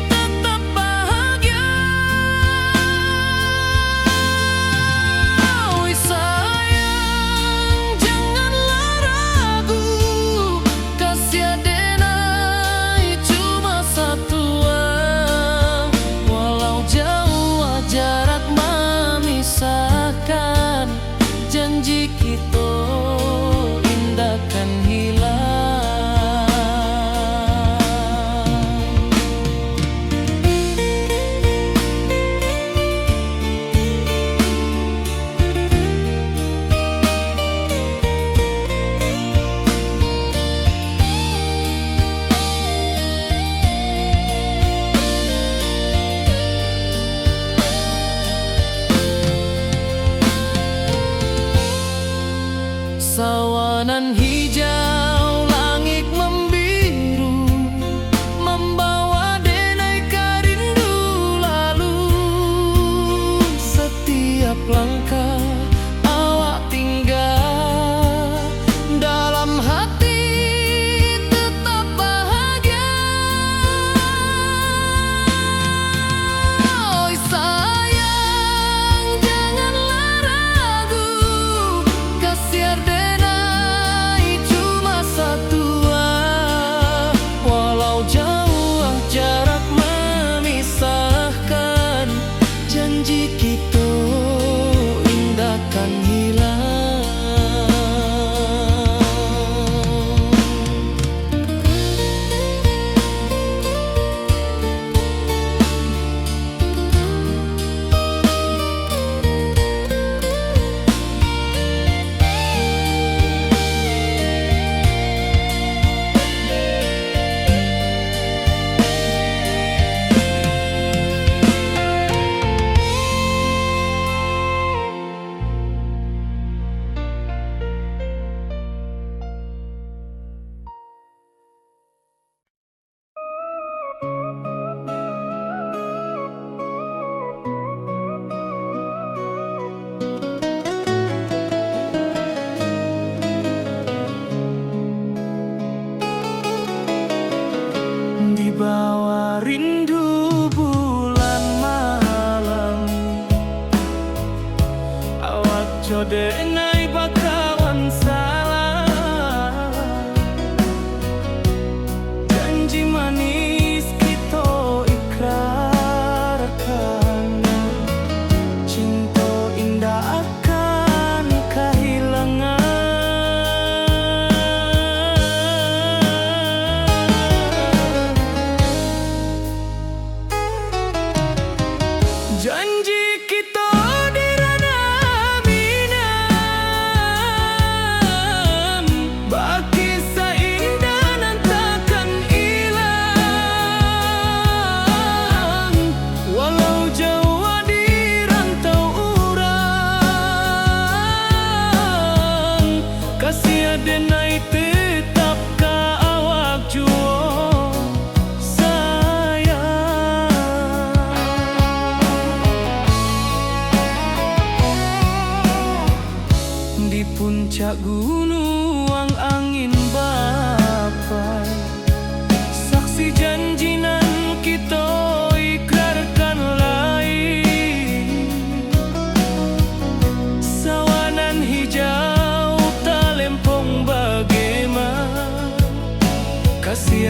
tetap bahagia. Oi sayang, janganlah ragu, kasih adenai cuma satua. Walau jauh jarak mamisahkan, janji kito indak kan hilang. Sawanan hijau langik mambiru, mambawa denai ka rindu lalu. Setiap langkah awak tingga, dalam hati tetap bahagia. Oi sayang, janganlah ragu, kasih adenai cuma satua. Walau jauh jarak mamisahkan, janji kito indak kan hilang. Di bawah rindu bulan malam, awak jo denai bakawan salam. Janji manis kito ikrarkan, cinto indak akan kahilangan. Janji kito di ranah Minang, bakisah indah nan takkan ilang. Walau jauah di rantau urang, kasih adenai tetap ka awak juo sayang. Di puncak gunuang angin bapai, saksi janji nan kito ikrarkan lai. Sawanan hijau talempong bagema,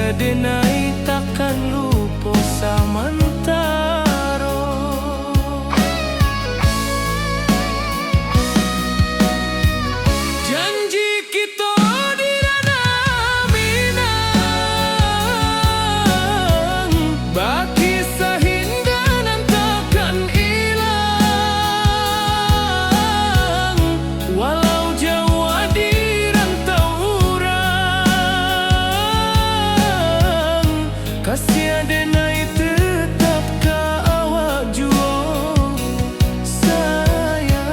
Denai takkan lupo samantaro. Janji kito di Ranah Minang, bakisah indah nan takkan ilang. Walau jauah di rantau urang, kasih denai tetap ka awak juo, sayang.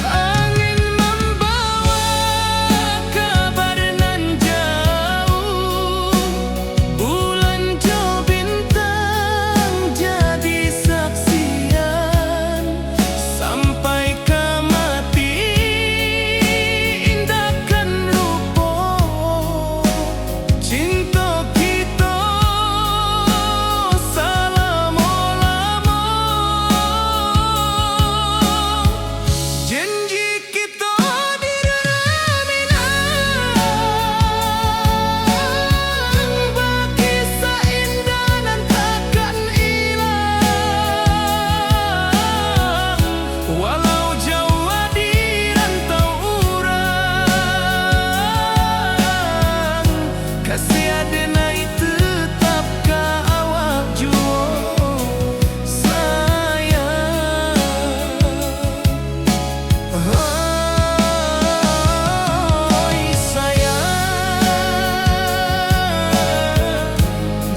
Angin mambawa kabar nan jauah, bulan jo bintang jadi saksian. Sampai ka mati indak kan lupo, cinto kito salamo-lamo. Janji kito di Ranah Minang, bakisah indah nan takkan ilang. Walau jauah di rantau urang, kasih denai tetap ka awak juo, sayang. Hoi sayang,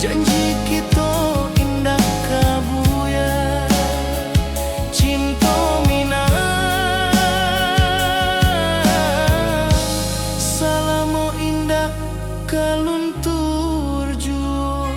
janji kito indak ka buyar. Cinto Minang salamo indak ka luntur juo.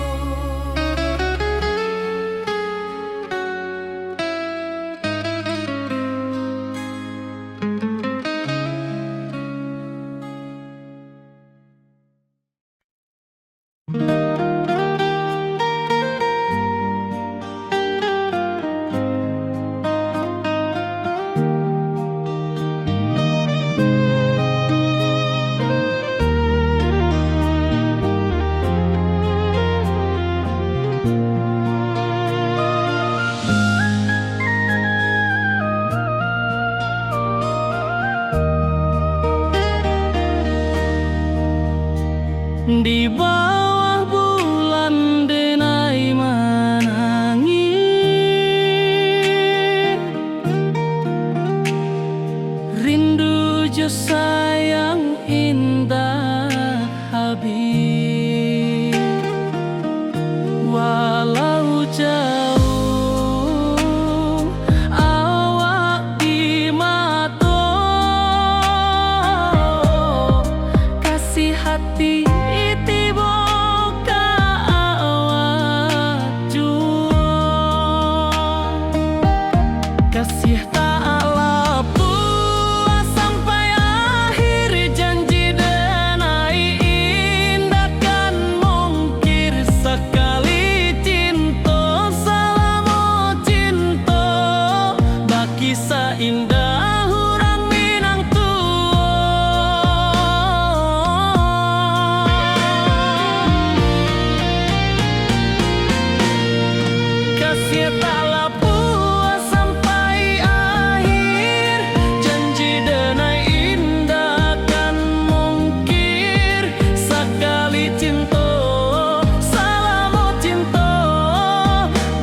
Di bawah bulan denai manangih, rindu jo sayang indak habih. Walau jauah awak di mato, kasih hati tibo ka awak juo. Kasih tak lapuah sampai akhir, janji denai indak kan mungkir. Sakali cinto, salamo cinto, bakisah indah urang Minang tuo. Kasih tak lapuah sampai akhir, janji denai indak kan mungkir. Sakali cinto, salamo cinto,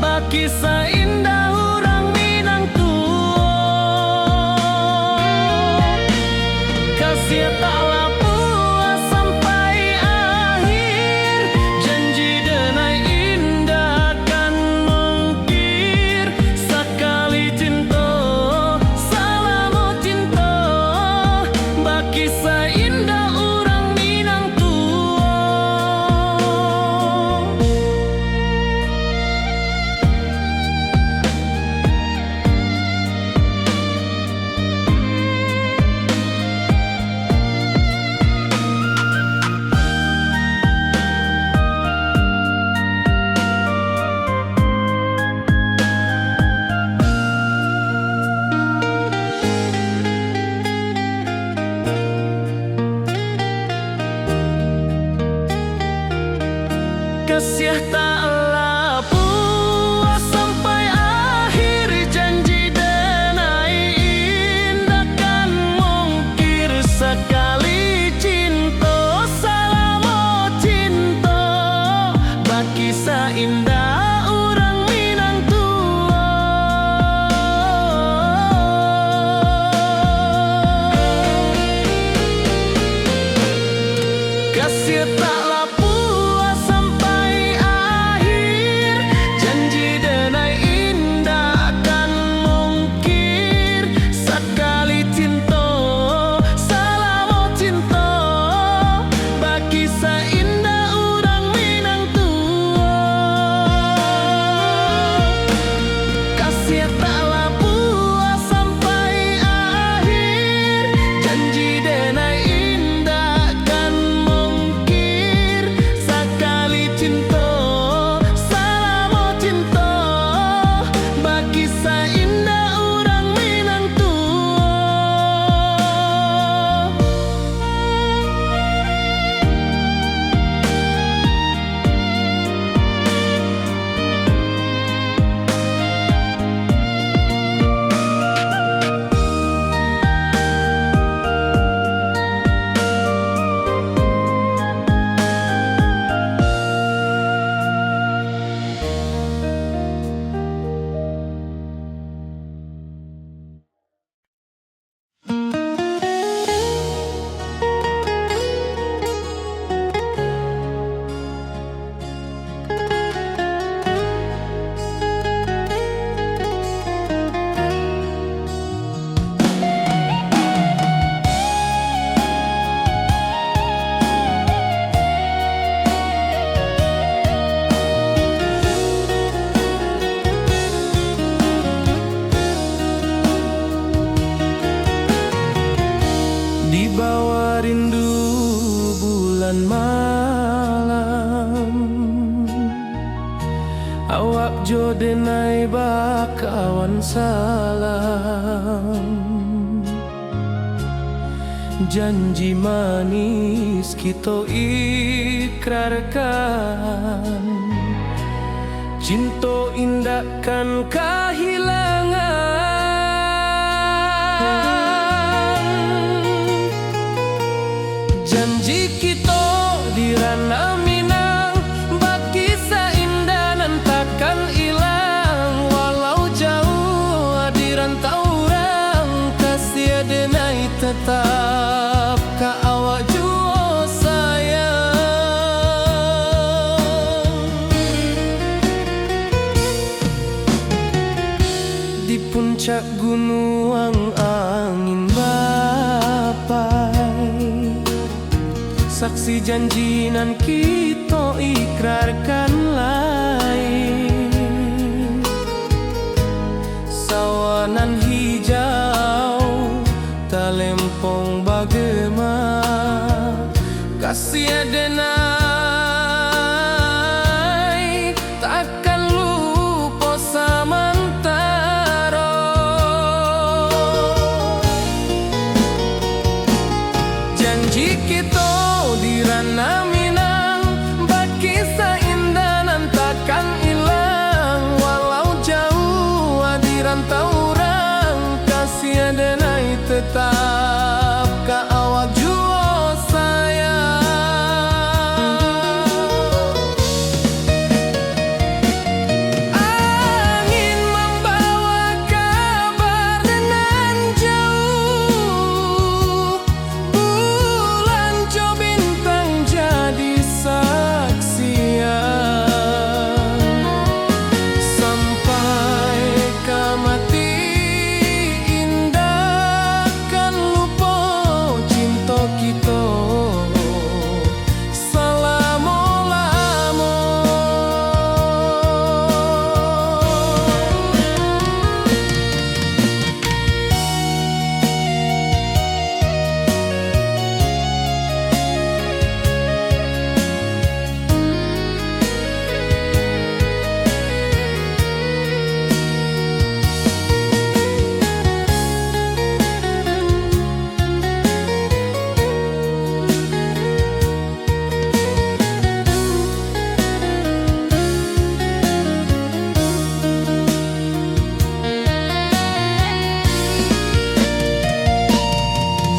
bakisah indah urang Minang tuo. Kasih tak lapuah sampai akhir, janji denai indak kan mungkir. Sakali cinto, salamo cinto, bakisah indah urang Minang tuo. Jo denai bakawan salam, janji manis kito ikrarkan, cinto indak kan kahilangan. Janji kito di Ranah Minang, bakisah indah nan takkan ilang. Walau jauah di rantau urang, kasih denai tetap ka awak juo sayang. Di puncak gunuang angin bapai, saksi janji nan kito ikrarkan lai. Sawah nan hijau, talempong bagema, kasih denai takkan lupo samantaro. Janji kito di Ranah Minang, bakisah indah nan takkan ilang. Walau jauah di rantau urang, kasih denai tetap ka awak juo sayang. Angin mambawa kabar nan jauah, bulan jo bintang jadi saksian. Sampai ka mati indak kan lupo cinto kito salamo-lamo.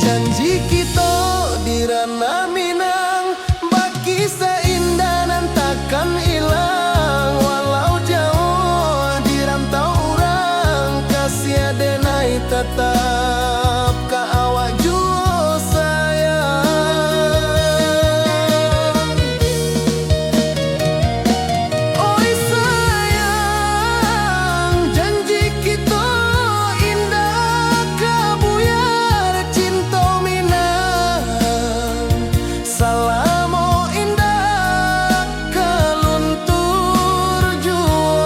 Janji kito di Ranah Minang, bakisah indah nan takkan ilang. Walau jauah di rantau urang, kasih denai tatap ka awak juo sayang. Oi sayang, janji kito indak ka buyar, cinto Minang salamo indak ka luntur juo.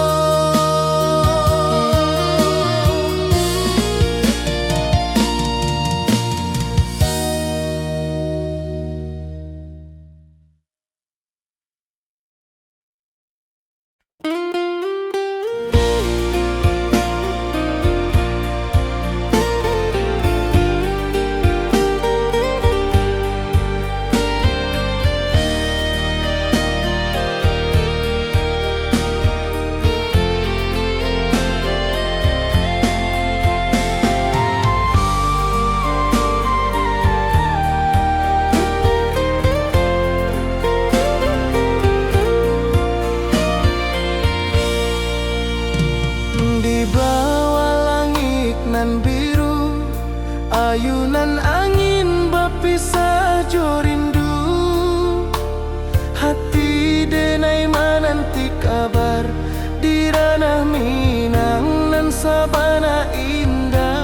Di bawah langik nan biru, ayunan angin bapisah jo rindu. Hati denai mananti kabar di Ranah Minang nan sabana indah.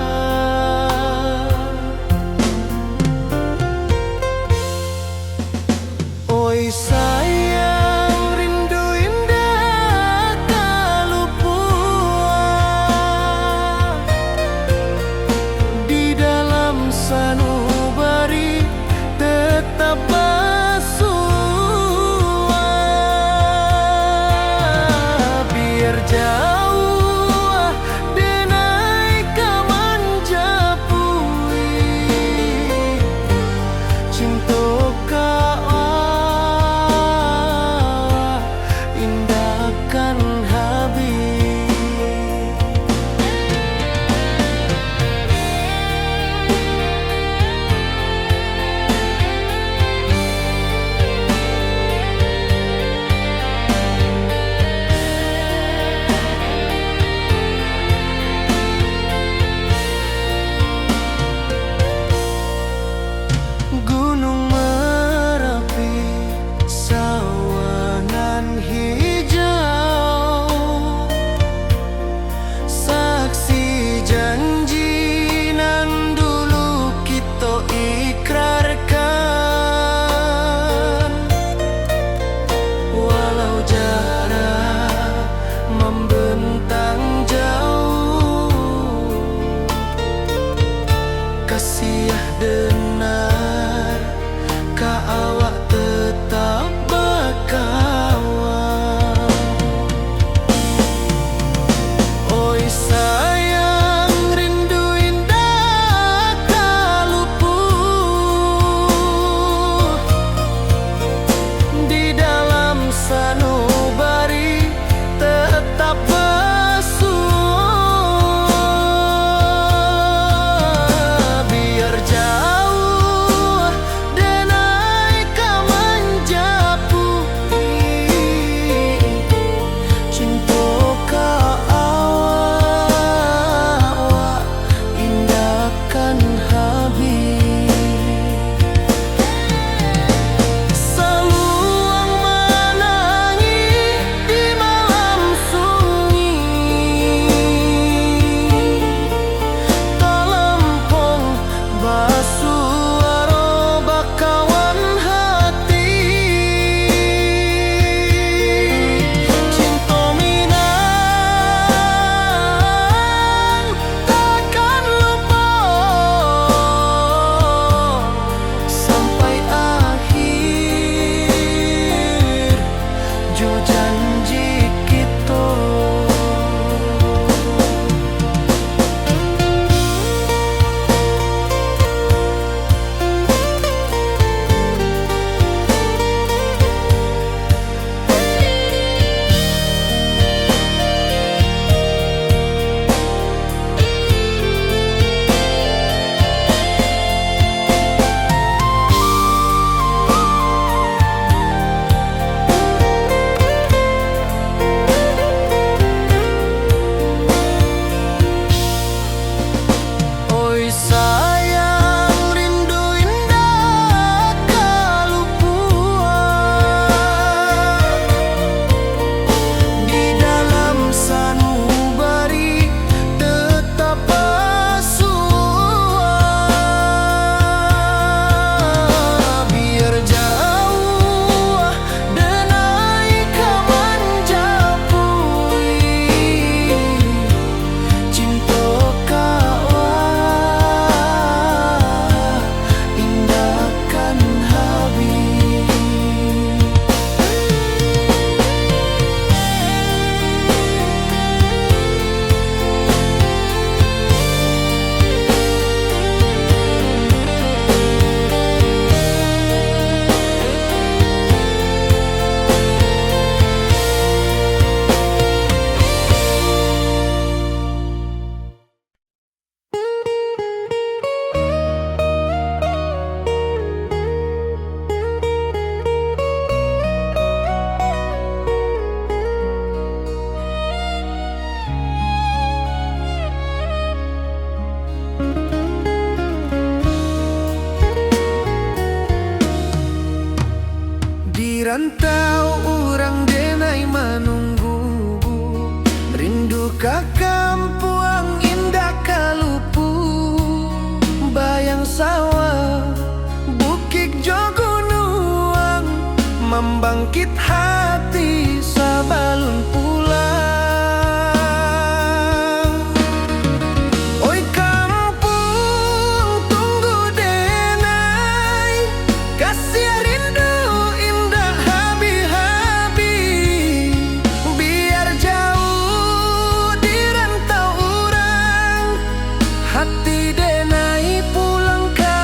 Oi sayang, rindu indak ka lupo. Di dalam sanubari tetap Tang jauah, kasiah denai ka awak tetap bakawan. Oi sayang, rindu indak ka lupuah, di dalam sanubari tetap basuah. Biar jauah denai ka manjapuik, cinto ka awak indak kan habih. Saluang manangih di malam sunyi, talampong basuaro bakawan hati. Cinto minang takkan lupo sampai akhir jo janji kito. Oi sayang, rindu indak ka lupuah, di dalam sanubari tetap basuah. Biar jauah denai ka manjapuik, cinto ka awak indak kan habih. Di rantau urang denai manunggu, rindu ka kampuang indak ka lupuah. Bayang sawah, bukik jo gunuang, mambangkik hati sabalun pulang. Oi kampuang, tunggu denai, kasiah rindu indak habih-habih. Biar jauah di rantau urang, hati denai pulang ka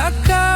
Aka